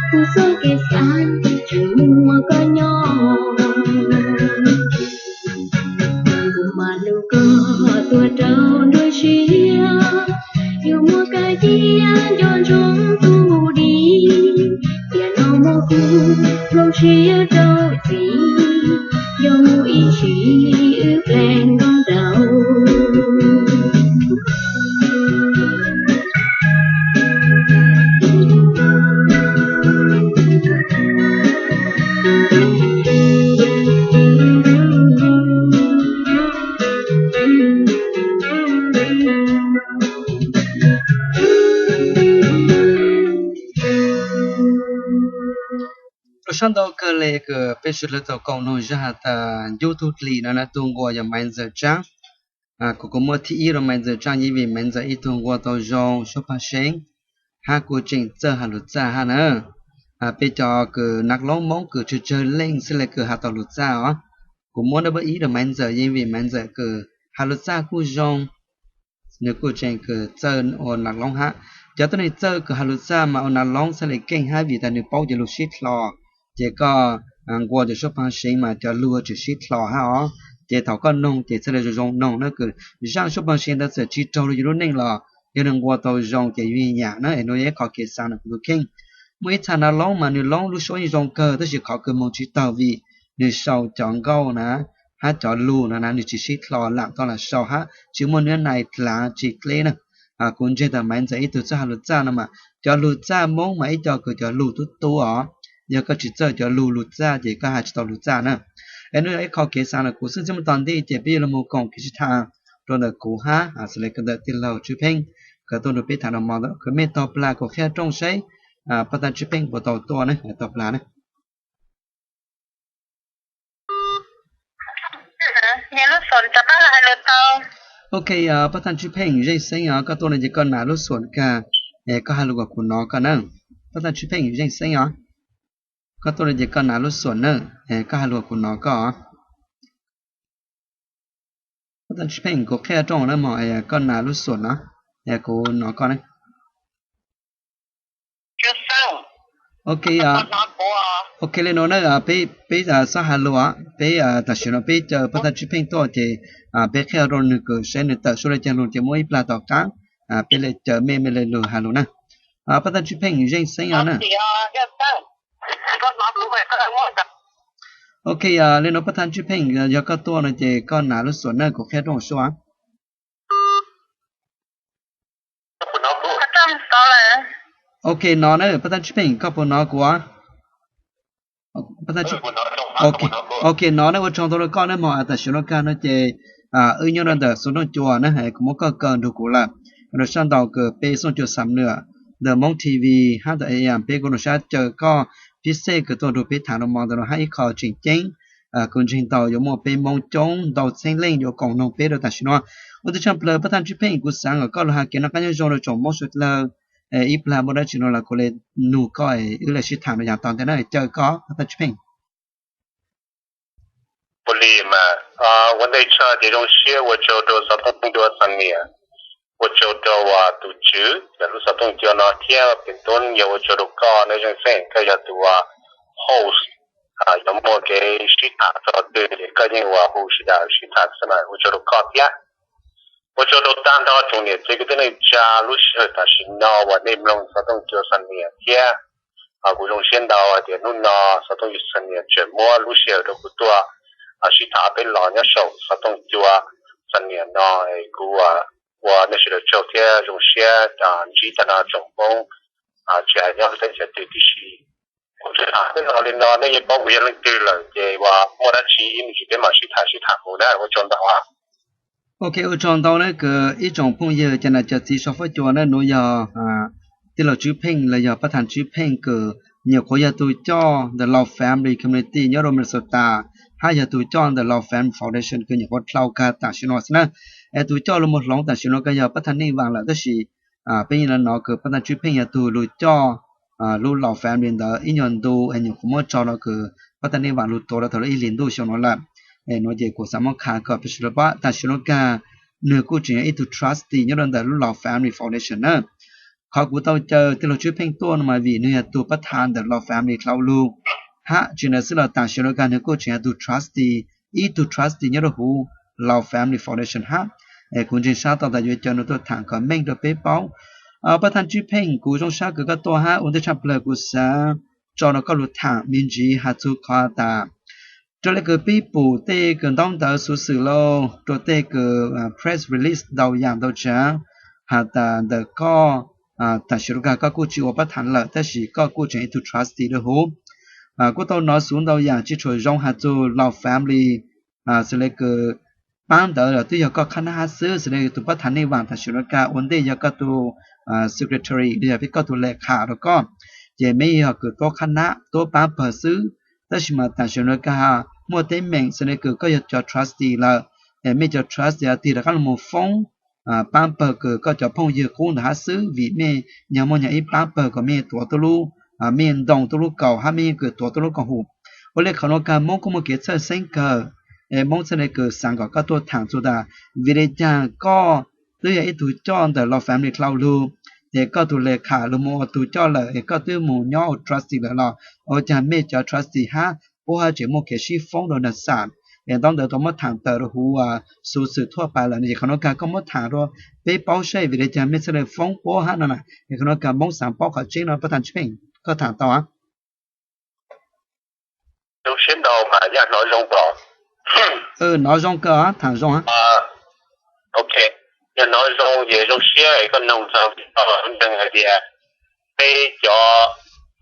kuv txoj kev xav tseem muaj koj nyob. Kuv mam hlub koj tuag rau nruab siab, yuav muab koj cia nco ntsoov tus dim. Tiam no muab kuv nplooj siab rau txiv, yog mus ib sim wb ple nroo ntaus. Ua tsaug ntau kawg li kws peb sawv daws tau koom noog zaj has tas Ncub Tug Dlis no na, tus nquas yog Maiv Ntxawm Tsaab. Kuv kuj muab thib ib rau Maiv Ntxawm Tsaab yeej vim Maiv Ntxawm ib tug nquas tau zoo suab paj seeb, hab kuj tseem txawj has lus txaj hab na. Peb cov kws nas loob Moob kws tsawg tsawg leej xwb le kws has tau lus txaj os. Kuv muab nab npawb ib rau Maiv Ntxawm yeej vim Maiv Ntxawm kws has lus txaj kuj zoo, nws kuj tseem kws txawj ua nas loob hab. Cov tuab neeg txawj kws has lus txaj mas ua nas loob txhaj le keej hab vim tas nws paub cov lug sib dlho. Ces koj nquas cov suab paj seeb mas cov lug tseem sib dlho hab os. Ces thaum koj noog ces txhaj le zoo zoo noog na, kws zaaj suab paj seeb ntawd txawm tsis raug lug yug lub neej los yog nws nquas tau zoo ces yug nyam na. Es nuav yog ib qho kev xaav nuav kuv tug kheej. Muaj ib txha nas loob mas nws loob lub suab yeej zoo kawg tab sis qhov kws moog tsis taug vim nws sau cov nkauj na hab cov lug no na nws tsis sib dlho lam tau lam sau hab tsis muaj nuab nais dlaav tsis dleb na. Kuv ntseeg tas Maiv Ntxawm ib tug txawj has lug txaj no mas cov lug txaj Moob mas ib co kws cov lug tub tub os. Yog koj tsis txawj cov lug lug txaj ces koj has tsis tau lug txaj na. Es nuav yog ib qho kev xaav nuav kuv xwb txij muaj tog nti ces peb yuav lug moog koom kev sib tham rua ntawm kuv hab xws le kws ntawm tij laug Tswb Pheej kws tuaj nrug peb tham nua mov ntawm kws mej tog plag kuv qhia rooj saib paj tag Tswb Pheej puas tau tuaj na, tog plag na. Yog lub xom rov qab los hais lus tau. Ok, Paj Thaj Tswj Pheej, zeej xeeb os, koj tuaj no ces koj nav lub xuam kag, es koj hais lus kom kuv hnov koj na. Paj Thaj Tswj Pheej, zeej xeeb os, koj tuaj no ces koj nav lub xuam na, es koj hais lus kom kuv hnov koj. Paj Thaj Tswj Pheej, kuv qhia rau na mog, koj nav lub xuam no, kuv hnov koj na. Ok, ok, li no na, peb, peb txhob hais lus, peb tam sim no peb caw Paj Thaj Tswj Pheej tuaj ces peb qhia rau nws kws saib nws tawm suab li cas lus ces muaj ib plag tom qab peb li caw mej, mej li lug hais lus na. Paj Thaj Tswj Pheej, zeej xeeb os na. Ok, li no Paj Thaj Tswj Pheej, yog koj tuaj no ces koj nav lub xuam na, kuv qhia rau sua. Ok, hnov na, Paj Thaj Tswj Pheej, koj puas hnov kuv? Ok, hnov na, ua tsaug ntau rau koj na mog. Tam sim no kag no ces wb nyob rau ntawm Xov Tooj Cua na, kuv muab koj kaw nrug kuv lawm. Rau sab ntawm kws peb Xov Tooj Cua xam nwam ntawm Hmoob T V hab ntawm A M peb kuj rau sab caw koj phib xej kws tuaj nrug peb tham rau mov ntawm no hab ib qho tseem ceeb. Kuv ntseeg tau yuav muaj peb Hmoob coob ntau txheeb leej yuav koom noog peb rau tam sim no. Ua ntej tshaj plaws Paj Thaj Tswj Pheej, kuv xaav kom koj lug has kev noj qab nyob zoo rau tsoom Hmoob suav dlawg, ib plag muaj dab tsi no los kuv li nug koj es wb li sib tham rau yav tom ntej na, caw koj Paj Thaj Tswj Pheej. Puav leej mas, ua ntej tshaj ces zoo siab ua tsaug rau Xov Tooj Cua xam nwam, ua tsaug rau tus tswv ntawm lub Xov Tooj Cua no thiab pem tub yog ua tsaug rau koj na, zeej xeeb koj yog tus host, yuav muaj kev sib tham txog twg ces koj yeej ua hu sawv daws sib tham xwb na, ua tsaug rau koj thiab. Ua tsaug rau tag nrho tsoom niam txiv kwv tij neej tsa lub sij hawm tam sim no uas nej mloog Xov Tooj Cua xam nwam thiab. Kuv zoo siab ntau hais tias hnub no Xov Tooj Cua xam nwam tseem muab lub sij hawm rau kuv tuaj sib tham peb los nyob saum Xov Tooj Cua xam nwam no. Kuv ua nej sawv daws tsaug thiab zoo siab ntsib tag nrho tsoom Hmoob, tsis hais nyob teb chaws twg tib si. Kuv tseem tham peb los li no, nej yeej paub kuv yog leej twg lawm ces uas muaj dab tsi ib me ntsis peb mam sib tham sib tham mus na, ua tsaug ntau. Ok, ua tsaug ntau na kws ib tsoom phooj ywg cov nam cov txiv sau fab cua na, nuav yog tij laug Tswv Pheej los yog Paj Thaj Tswv Pheej kws nyuam qhuav yog tus coj ntawm Lao Family Community nyob rau Minnesota, hab yog tus coj ntawm Lao Family Foundation kws nyuam qhuav dlhau kag tam sim no xwb na. Es tus coj lug moog hloov tam sim no kag yog Paj Thaj Neej Vaam lawm, tab sis peb yeej hnov kws Paj Thaj Tswv Pheej yog tug lug coj lub Lao Family ntawd ib nyuag ntu es nyuam qhuav muab tso rau kws Paj Thaj Neej Vaam lug tuav rau thaum lub ib hlis ntuj xyoo no lawm. Es nuav ces kuv xaav muab qha kom peb sawv daws paub tam sim no kag nwg kuj tseem yog ib tug trustee nyob rau ntawm lub Lao Family Foundation na. Qhov kuv tau caw tij laug Tswv Pheej tuaj no mas vim nwg yog tug pab tham ntawm Lao Family dlhau lug, hab tsis ntawd xwb los tam sim no kag nwg kuj tseem yog tug trustee, ib tug trustee nyob rau huv Lao Family Foundation hab. Es kuv ntseeg sab tau tas yuav caw nws tuaj tham kom meej rau peb paub. Paj Thaj Tswv Pheej, kuv zoo sab kws koj tuaj hab ua ntej tshaj plawg kuv xaav tso rau koj lug tham me ntsis has txug qhov tas raws le kws peb pum tej kws ntaub ntawv xuv xwm lauj, rua tej kws press release ntau yaam ntau tsav has tas ntawm koj tam sim no kag koj kuj tsis ua pab tham lawm tab sis koj kuj tseem ib tug trustee rau huv. Kuj tau nov xuv ntau yaam tsis tshua zoo has txug Lao Family, xws le kws paab ntawd los twb yog koj qhab nab hab xwb, xws le tug pab tham Neej Vaam tam sim no kag ua ntej yog koj tug secretary los yog peb koj tug le kham rau koj, ces mej yog kws tuab qhab nab tuab paab pawg xwb. Tab sis mas tam sim no kag muaj teeb meem xws le kws koj yog cov trustee lawm, es mej cov trustee tig rov qab lug moog foob paab pawg kws koj cov phooj ywg qub ntawd hab xwb, vim mej nyag muaj nyag ib paab pawg kom mej tuav tuab lub, mej ntoo tuab lub kaus hab mej yeej kws tuav tuab lub koom hum. Ua le qhov no kag Moob kuj muaj kev txhawj xeeb kawg, es Moob txhaj le kws xaav kom koj tuaj tham txug tas vim le caag koj twb yog ib tug coj ntawm Lao Family dlhau lug, es koj tug le kham lug moog ua tug coj lawm es koj twb moog nyob ua trustee lawm los ua caag mej cov trustee hab puab hab tseem muaj kev sib foob rau nag xam? Es ntaub ntawv tau muab tham tawm rau huv xuv xwm thuaj pais lawm no, es qhov no kag koj muab tham rua peb paub saib vim le caag mej txhaj le foob puab hab no na. Es qhov no kag Moob xaav paub qhov tseeb no, pab tham tsis pheej koj tham tau. Zoo siab ntau mas yog hnov zoo pom. Hnov zoo kawg, tham zoo. Ok, yog hnov zoo ces zoo siab es koj noog txog lub nteeg hais tias peb cov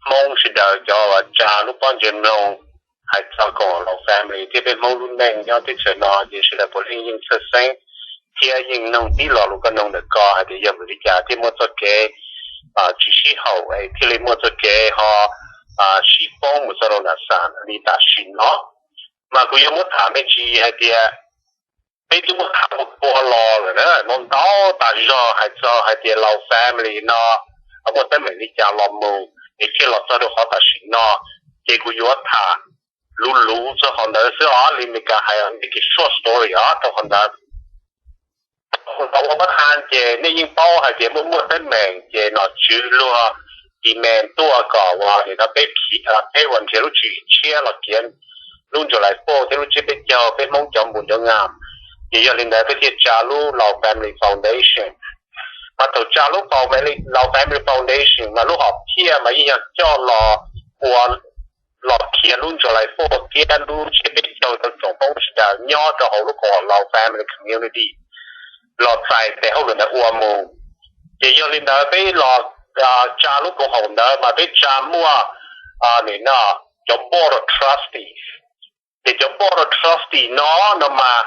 Hmoob sawv daws cov uas tsa lub pob ntseg mloog hais txog koom Lao Family thiab peb Hmoob lub neej nyob teb chaws no ces sawv daws puav leej yeej txhawj xeeb thiab yeej noog tib lo lus koj noog ntawm ko hais tias yog vim li cas thiaj muaj txoj kev tsis sib haum es thiaj li muaj txoj kev ho sib foob mus txog rau nag xam li tam sim no. Mas kuv yuav muab tham me ntsis hais tias Peb twb muab tham ua los lawm na, muaj ntau tas zog hais txog hais tias Laus family no muaj teeb meem li cas los mus es thiaj los txog rau qhov tam sim no. Ces kuv yuav tham luv luv txog qhov ntawd xwb os, li Meskas hais, short story os rau qhov ntawd. Thaum ua pab tha ces nej yeej paub hais tias muaj muaj teeb meem ces nom tswv luag demand tuaj kom uas nim no peb, peb uas nrhiav lub tswv yim tshiab los khiav lub July Fourth thiab lub tsiab peb caug peb Hmoob cov npus cov ngam. Ces yog li ntawd peb thiaj tsa lub Laus Family Foundation. Mas thaum tsa lub Laus Family Foundation mas lub hom phiaj mas yeej yog coj los ua, los khiav lub July Fourth thiab lub tsiab peb caug rau tsoom Hmoob sawv daws nyob rau hauv lub koom haum Laus Family Community los txais tes hauj lwm ntawd ua mus. Ces yog li ntawd peb los tsa lub koom haum ntawd mas peb tsa muaj nim no cov Board of Trustees. Ces cov Board of Trustees no no mas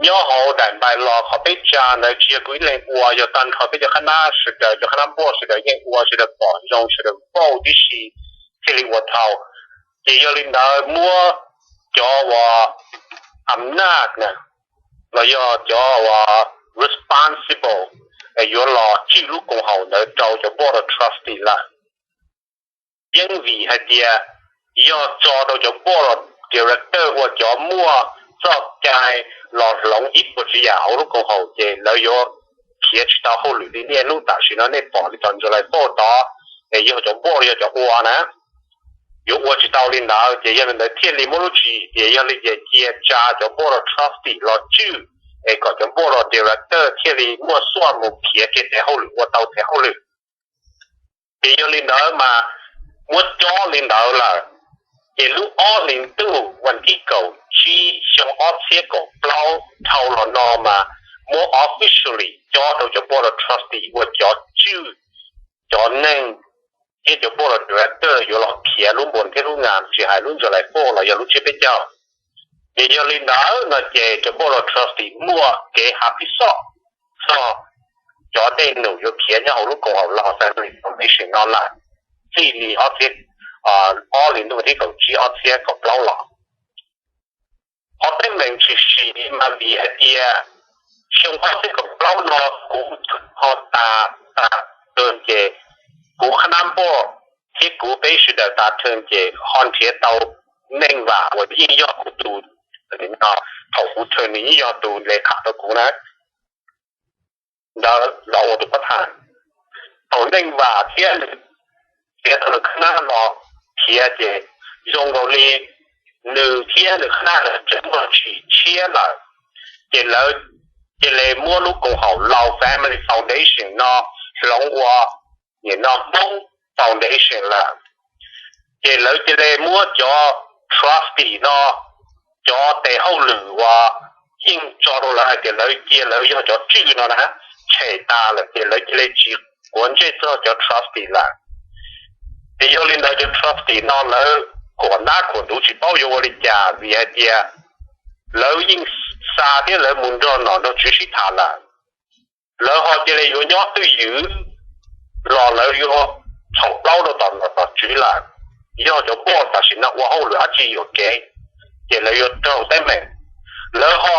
nyob hauv daim npais los qhov peb tsa ntawd tsis yog kuv ib leeg ua, yog tag nrho peb cov qhab nab sawv daws, cov qhab nab board sawv daws yeej ua, sawv daws pom zoo, sawv daws vote tib si thiaj li ua tau. Ces yog li ntawd muab cov uas am naj na los yog cov uas responsible yuav los tswj lub koom haum ntawd rau cov Board of Trustees lawm. Yeej vim hais tias yog tso rau cov Board of Directors ua cov muaj txoj cai los hloov ib puas tsav yam hauv lub koom haum ces lawv yuav khiav tsis tau hauj lwm li niaj hnub tam sim no nej pom li thaum July Fourth tod es yog cov Board yog cov ua na, yuav ua tsis tau li ntawd. Ces yog li ntawd thiaj li muab lub tswv yim tias yog li ces cia tsa cov Board of Trustees los tswj es kom cov Board of Directors thiaj li muaj xuaj mus khiav kiag tes hauj lwm ua tau tes hauj lwm. Ces yog li ntawd mas muab cob li ntawd lawm, ces lub ob hlis ntuj vas thib kaum tsib xyoo ob txhiab kaum plaub dhau los no mas muab officially cob rau cov Board of Trustees ua cov tswj, cov neeg thiab cov Board of Directors yuav los khiav lub npus thiab lub ngam tsis hais lub July Fourth los yog lub tsiab peb caug. Ces yog li ntawd no ces cov Board of Trustees muaj kev hav pib xoj txog cov dej num yuav khiav nyob hauv lub koom haum Laus Family Foundation no lawm txij li ob txhiab, ob hlis ntuj vas thib kaum tsib ob txhiab kaum plaub los. Qhov teeb meem tshwm sim mas vim hais tias xyoo ob txhiab kaum plaub no kuv ho tas, tas tag ces kuv qhab nab board thiab kuv peb sawv daws tas tag ces ho nrhiav tau Neej Vam uas yeej yog kuv tus, thaum kuv tag nws yeej yog tus le tham rau kuv na, ntawd los ua tus pab tham. Thaum Neej Vam thiab nws khiav tau nws qhab nab los khiav ces zoo nkaus li nws thiab nws qhab nab lawv tseem muaj tsim tshiab lawm, ces lawv cia li muab lub koom haum Laus Family Foundation no hloov ua nim no Hmoob Foundation lawm. Ces lawv cia li muab cov trustee no, cov tes hauj lwm uas yeej tso rau lawv hais tias lawv cia lawv yog cov tswj no na, tshem tas lawm ces lawv cia li tsis quav ntsej txog cov trustee lawm. Ces yog li ntawd cov trustee no lawv khuam nab khuam ntuv tsis paub yuav ua li cas vim hais tias lawv yeej xa thiab lawv mus nrog nom nrog tswv sib tham lawm. Lawv ho cia li yuav nyob twj ywm los lawv yuav txhaum plaub rau tom nom tom tswv lawm. Yog cov board tam sim no ua hauj lwm dab tsi yuam kev, ces lawv yuav raug teeb meem. Lawv ho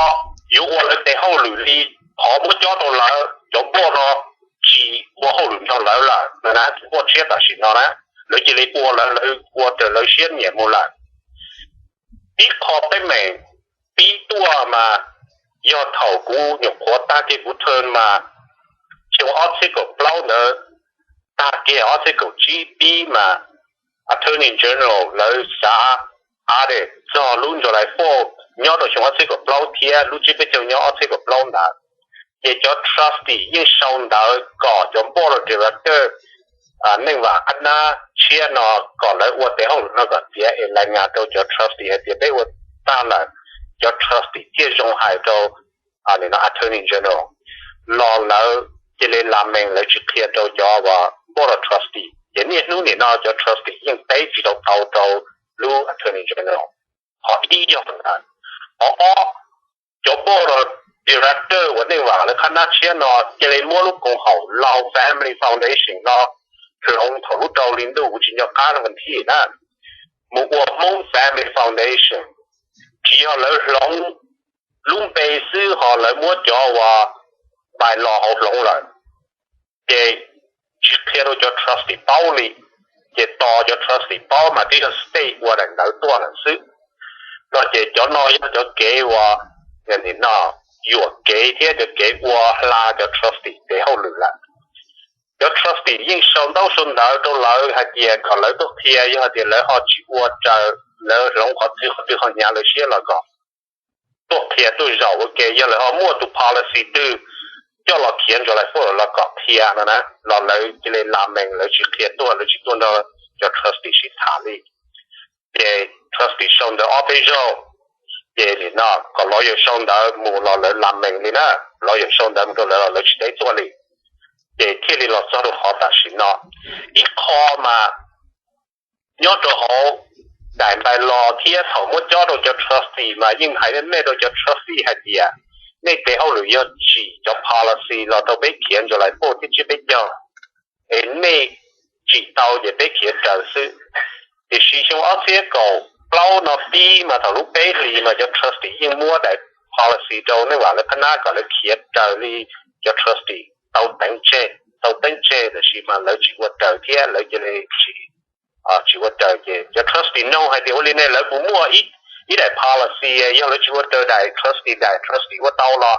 yuav ua lawv tes hauj lwm li qhov muab cob rau lawv, cov board no tsis ua hauj lwm nrog lawv lawm na, cov board tshiab tam sim no na, lawv cia li ua lawv, lawv ua raws lawv siab nyiam mus lawm. Ib qho teeb meem pib tuaj mas yog thaum kuv nyuam qhuav tag kiag kuv term mas, xyoo ob txhiab kaum plaub ntawd tag kiag ob txhiab kaum tsib pib mas Attorney General lawv xav audit txog lub July Fourth nyob rau xyoo ob txhiab kaum plaub thiab lub tsib peb caug nyob ob txhiab kaum plaub ntawd. Ces cov trustee yeej sau ntawv kom cov board of director Neej Vam qhab nab tshiab no kom lawv ua tes hauj lwm no kom tiav es lais nyas rau cov trustee hais tias peb ua tag lawm. Cov trustee thiaj zoo hais rau Attorney General los lawv cia li lam mees lawv tsis qhia rau cov board of trustee. Ces niaj hnub nim no cov trustee yeej teb tsis tau tau rau lub Attorney General. Qhov ib yog ntawd. Qhov ob, cov board of director uas Neej Vam lawv qhab nab tshiab no cia li muab lub koom haum Laus Family Foundation no hloov thaum lub rau hli ntuj kuv tsis nco qab lub vas thib na, mus ua Hmoob Family Foundation. Tsis yog lawv hloov lub npe xwb ho lawv muab cov uas bylaw hauv hloov lawm, ces tsis qhia rau cov trustee paub li. Ces tos cov trustee paub mas twb yog state ua daim ntawv tuaj lawm xwb. No ces cov no yog cov kev uas no yuam kev thiab cov kev ua hla cov trustee tes hauj lwm lawm. Cov trustee yeej sau ntaub sau ntawv rau lawv hais tias kom lawv tuaj qhia, yog hais tias lawv ho tsis ua raws, lawv hloov qhov twg qhov twg ho hnyav lawv siab los kom tuaj qhia tuaj zaum ua ke, yog lawv ho muaj tus policy twg coj los khiav July Fourth los kom qhia no na, los lawv cia li lament, lawv tsis qhia tuaj, lawv tsis tuaj nrog cov trustee sib tham li. Ces trustee sau ntawv ob peb zaug, ces nim no kom lawyer sau ntawv mus los lawv lament li na, lawyer sau ntawv mus rau lawv los lawv tsis teb tuaj li. Ces thiaj li los txog rau qhov tam sim no. Ib qho mas nyob rau hauv daim bylaw thiab thaum muab cob rau cov trustee mas yeej hais meej meej rau cov trustee hais tias nej tes hauj lwm yog tsim cov policy los rau peb khiav July Fourth thiab tsiab peb caug, es nej tsim tau ces peb khiav raws xwb. Tiam sis xyoo ob txhiab kaum plaub no pib mas thaum lub peb hlis mas cov trustee yeej muab daim policy rau nej vam lawv qhab nab kom lawv khiav raws li cov trustee tau teev tseg, tau teeb tseg, tab sis mas lawv tsis ua raws thiab lawv cia li tsis tsis ua raws. Ces cov trustee nug hais tias ua li ne lawv puas muaj ib daim policy, yog lawv tsis ua raws daim trustee, daim trustee ua tau los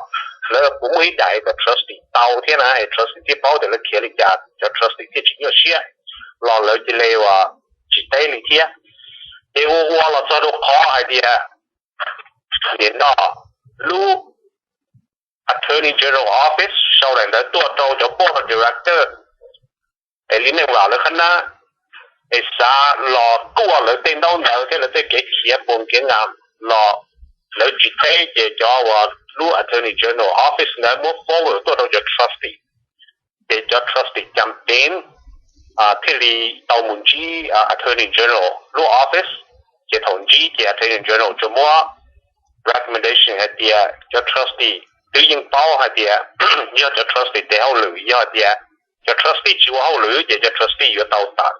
lawv puas muaj ib daim kom trustee tau thiab na, es trustee thiaj paub tias lawv khiav li cas, cov trustee thiaj tsis nyuaj siab, los lawv cia li uas tsis teb li thiab. Ces ua ua los txog rau qhov hais tias nim no lub Attorney General Office sau daim ntawv tuaj rau cov board of director es li nej vam lawv qhab nab es xav los tuaj lawv tej ntaub ntawv thiab lawv tej kev khiav pos kev nkas los lawv tsis teb, ces cov uas lub Attorney General Office ntawd muab forward tuaj rau cov trustee. Ces cov trustee cam teev thiaj li tau mus ntsib Attorney General lub office. Ces thaum ntsib ces Attorney General tsuas muab recommendation hais tias cov trustee twb yeej paub hais tias yog cov trustee tes hauj lwm, yog hais tias cov trustee tsis ua hauj lwm ces cov trustee yuav tau tawm.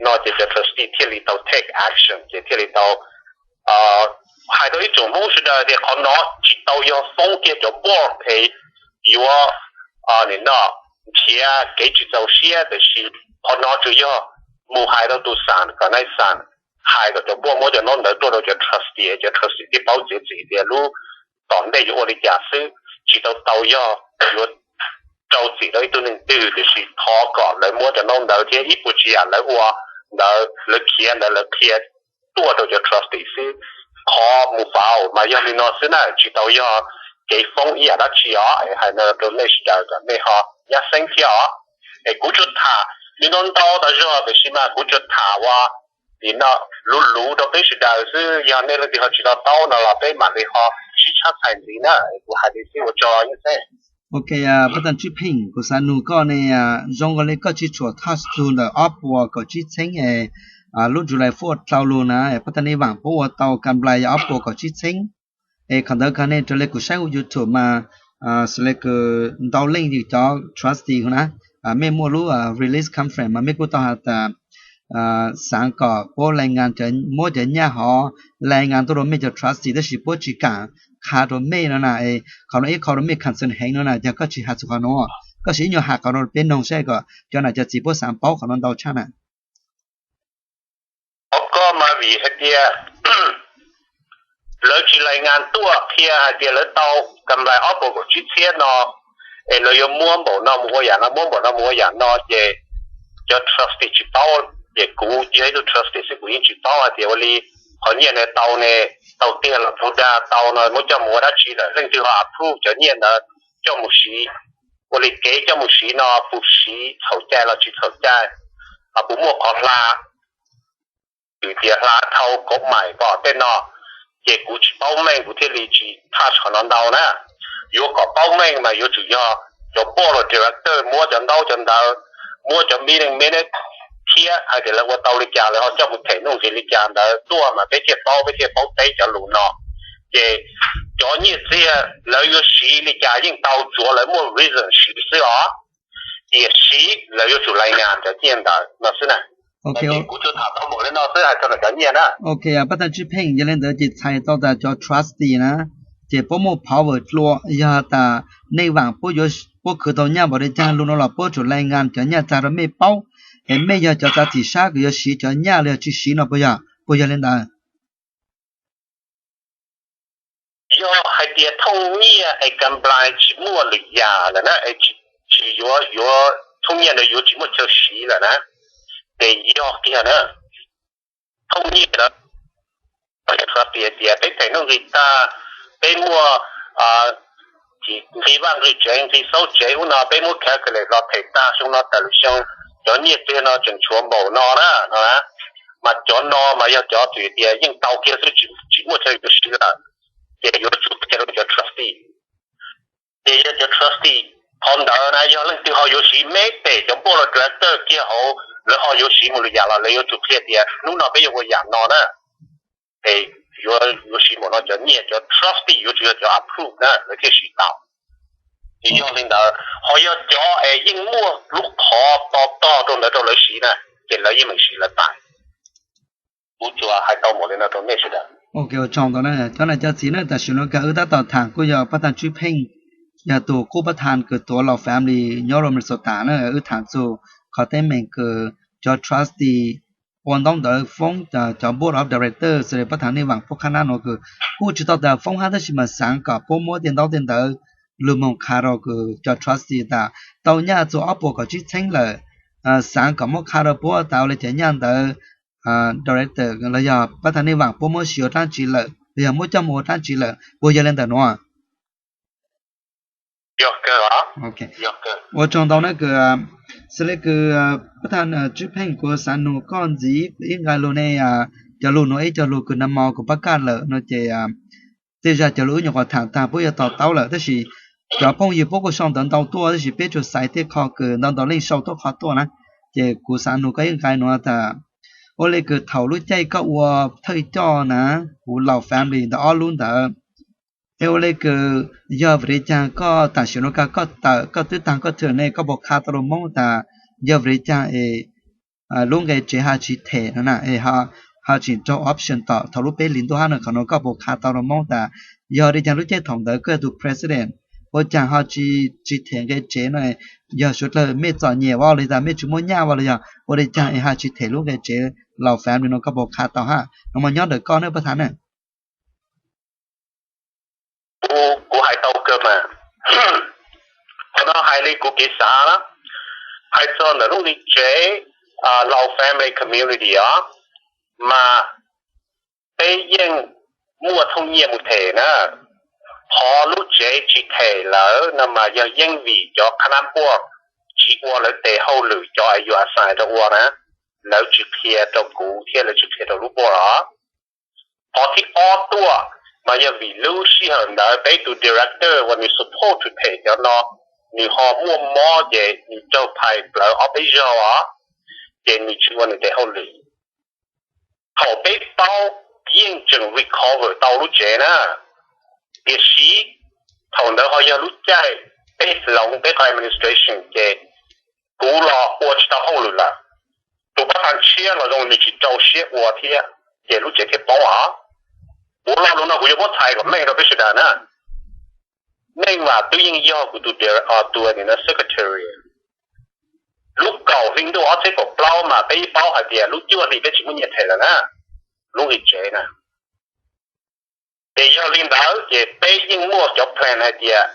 No ces cov trustee thiaj li tau take action, ces thiaj li tau hais rau ib tsoom Hmoob sawv daws tias qhov no tsis tau yog foob kiag cov board es yuav nim no nrhiav kev tsis txaus siab, tiam sis qhov no tsuas yog mus hais rau tus xam kom nai xam hais kom cov board muab cov ntaub ntawv tuaj rau cov trustee, cov trustee thiaj paub txiav txim tias lub tom ntej yuav ua li cas xwb, tsis tau tau yog yuav rau txim rau ib tug neeg twg, tiam sis thov kom lawv muab cov ntaub ntawv thiab ib puas tsav yam lawv ua ntawd, lawv khiav ntawd lawv qhia tuaj rau cov trustee xwb. Qhov mus faus mas yog li no xwb na, tsis tau yog kev foob ib yam dab tsi os. Es hais no rau nej sawv daws kom nej ho nyab xeeb thiab os. Es kuv tsuas tham li no ntau tas zog, tiam sis mas kuv tsuas tham ua li no luv luv rau peb sawv daws xwb, yog nej leej twg ho tsis to taub no los peb mam li ho sib tshab txhais ntxiv na. Kuv hais li xwb, ua tsaug nyab xeeb. Ok, pab tag Tswv Pheej, kuv xav nug koj ne, zoo nkaus li koj tsis tshua touch txug ntawm ob puas kaum tsib txheeb es lub July Fourth tau lug na, pab tag nej vaam puab ua tau ka nplais yog ob puas kaum tsib txheeb. Es qhov ntawd kag ne, raws li kuv saib huv YouTube mas xws li kws ntau leej yws cov trustee huv na, mej muaj lub release conference mas mej kuj tau has tas xaav kom puab lai ngaa, muab cov nyaj hov lai ngaa tuaj rau mej cov trustee, tab sis puab tsis kaam qha rau mej no na. Qhov no ib qho rau mej concern heev no na, yog koj tsis has txug qhov no, koj sim ib nyuag has qhov no rau peb noog saib kom cov nam cov txiv puab xaav paub qhov no ntau tshaj na. Qhov ko mas vim hais tias lawv tsis lai ngaa tuaj qhia hais tias lawv tau ka nplais ob puas kaum tsib txhiab no, es lawv yuav muab npaum no mus ua yam no, muab npaum no mus ua yam no, ces cov trustee tsis paub. Ces kuv yog ib tug trustee xwb kuv yeej tsis paub hais tias ua li qhov nyiaj ntawd tau ne, tau tiag los puas dag, tau no muab coj mus ua dab tsi lawm, leej twg ho approve cov nyiaj ntawd coj mus siv, ua li kev coj mus siv no puas siv txhaum cai los tsis txhaum cai, puas muaj qhov hla, vim tias hla dhau kauv maim pom tej no, ces kuv tsis paub meej kuv thiaj li tsis touch qhov no ntau na. Yuav kom paub meej mas yuav tsum yog cov board of director muab cov ntaub cov ntawv, muab cov meeting minutes thiab hais tias lawv ua tau li cas lawv ho coj mus them nuj nqis li cas ntawd tuaj mas peb thiaj paub, peb thiaj paub teb cov lus no. Ces cov nyiaj txiag lawv yuav siv li cas yeej tau, tsuav lawv muaj reason siv xwb os. Tiam sis lawv yuav tsum lai ngaa cov nyiaj ntawd no xwb na. Kuv tsuas tham tau npaum li no xwb hais txog cov nyiaj na. Ok, pab tag Tswv Pheej, yog li ntawd ces txhais tau tas cov trustee na, ces puab muaj power dlua. Yog tas Neej Vam puab yuav, puab khwv tau nyaj npaum li caag lug nuav los puab tsum lai ngas cov nyaj txag rua mej paub, es mej yog cov txav txim sab kws yuav siv cov nyaj los yog tsi siv no puas yog, puas yog li ntawd? Yog hais tias thooj nyiaj es company tsis muaj lwm yam lawm na, es tsis, tsis yuav, yuav thooj nyiaj ntawd yuav tsis muaj chaw siv lawm na, ces yog kiag na. Thooj nyiaj ntawd, tias peb them nuj nqis tag, peb muaj nqi vaj nqi tsev, nqi xauj tsev ub no, peb muab calculate los them tag xyoo no tawm lub xyoo, cov nyiaj txiag no tseem tshuav npaum no na, no na, mas cov no mas yog cov txawm tias yeej tau kiag xwb, tsis, tsis muaj chaw yuav siv lawm, ces yuav tsum qhia rau cov trustee. Ces yog cov trustee, qhov ntawd na yog leej twg ho yuav siv, meb pem cov board of director kiag hauv lawv ho yuav siv mus lwm yam los lawv yuav tsum qhia tias hnub no peb yuav ua yam no na, es yuav, yuav siv npaum no cov nyiaj, cov trustee yuav tsum yog cov approve na lawv thiaj siv tau. Ces yog li ntawd, ho yog cov es yeej muaj lub qhov to tog rau ntawd rau lawv siv na, ces lawv yeej meem siv lawv tas. Kuv tsuas hais tau npaum li no rau nej sawv daws. Ok, ua tsaug ntau na cov nam cov txiv na, tam sim no kag wb tab tom tham kuj yog pab thaj Tswb Pheej, yog tus qub pab thaj kws tuav Laus family nyob rau Minnesota na, wb tham txug qhov teeb meem kws cov trustee ua ntaub ntawv foob cov board of director xws li pab thaj Neej Vam puab qhab nab nuav kws kuj tsis tau tas foob hab tab sis mas xaav kom puab muab tej ntaub tej ntawv lug moog qha rau kws cov trustee tas tau nyaj txug ob puas kaum tsib txheeb lawm, xaav kom muab qha rau puab tas ua li cas nyaj ntawd director los yog pab thaj Neej Vam puab muab siv ua dlaab tsi lawm los yog muab coj moog ua dlaab tsi lawm, puas yog li ntawm nuav? Ua tsaug ntau na kws, xws li kws pab thaj Tswb Pheej, kuv xaav nug koj ntxiv ib nqai lug ne, cov lug nuav ib co lug kws nag hmo kuv pab kaj lawm no ces tej zag cov lug wb nyuam qhuav tham tag puab yuav to taub lawm tab sis cov phooj ywg puab kuj sau ntawv ntau tuaj tab sis peb tsuas xaiv tej qho kws ntau ntau leej sau tuab qhov tuaj na. Ces kuv xaav nug koj ib nqai nuav tas ua li kws thaum lub caij koj ua thawj coj na, kuv Laus family ntawm ob lub ntawd, es ua li kws yog vim li caag koj tam sim nuav kag koj tawm koj twb taag koj term ne, koj puas qha tau rau Moob tas yog vim li caag es lub nqe tsev ho tsis them no na, es ho tseem raug option tom thaum lub peb hlis ntuj hab no, qhov nuav koj puas qha tau rau Moob tas yog li caag lub caij thaum ntawd koj yog tus president ua caag ho tsis, tsis them nqe tsev no, yog suav dlawg mej txom nyem ua li tas mej tsis muaj nyaj ua los yog ua li caag es ho tsis them lub nqe tsev Laus family no, koj puas qha tau hab? No mas nyob ntawm koj ne pab thaj na. Kuv, kuv hais tau kawg mas. Qhov no hais li kuv kev xav na, hais txog ntawm lub nqi tsev Laus family community os, mas peb yeej muaj thooj nyiaj mus them na. Qhov lub tsev tsis them lawm no mas yog yeej vim cov qhab nab board tsis ua lawv tes hauj lwm, cov uas yus assign rau ua na, lawv tsis qhia rau kuv thiab lawv tsis qhia rau lub board os. Qhov thib ob tuaj mas yog vim lub sij hawm ntawd peb tus director uas nws suppose to them cov no, nws ho muaj mob ces nws raug phais plawv ob peb zaug os, ces nws tsis ua nws tes hauj lwm. Thaum peb paub yeej tseem recover tau lub tsev na, tiam sis thaum ntawd ho yog lub caij peb hloov peb qhov administration ces kuv los ua tsis tau hauj lwm lawm. Tus pab thaj tshiab los zoo nws tsis rau siab ua thiab, ces lub tsev thiaj poob os. Kuv lo lus no kuv yuav muab txhais kom meej rau peb sawv daws na. Neej Vam twb yeej yog kuv tus, tus secretary. Lub kaum hli ntuj ob txhiab kaum plaub mas peb yeej paub hais tias lub cuaj hli peb tsis muaj nyiaj them lawm na, lub nqi tsev na. Ces yog li ntawd ces peb yeej muaj cov plan hais tias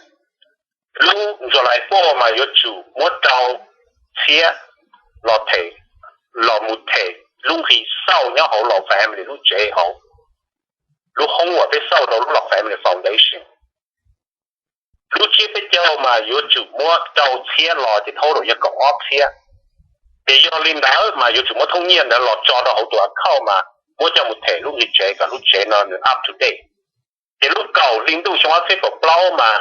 lub July four mas yuav tsum muab rau txhiab los them, los mus them lub nqi xauj nyob hauv Laus family lub tsev hauv, lub hoob uas peb xauj rau lub Laus family foundation. Lub tsiab peb caug mas yuav tsum muab rau txhiab los ces total yog kaum ob txhiab. Ces yog li ntawd mas yuav tsum muab thooj nyiaj ntawd los tso rau hauv tus account mas muab coj mus them lub nqi tsev kom lub tsev no nws up to date. Ces lub kaum hli ntuj xyoo ob txhiab kaum plaub mas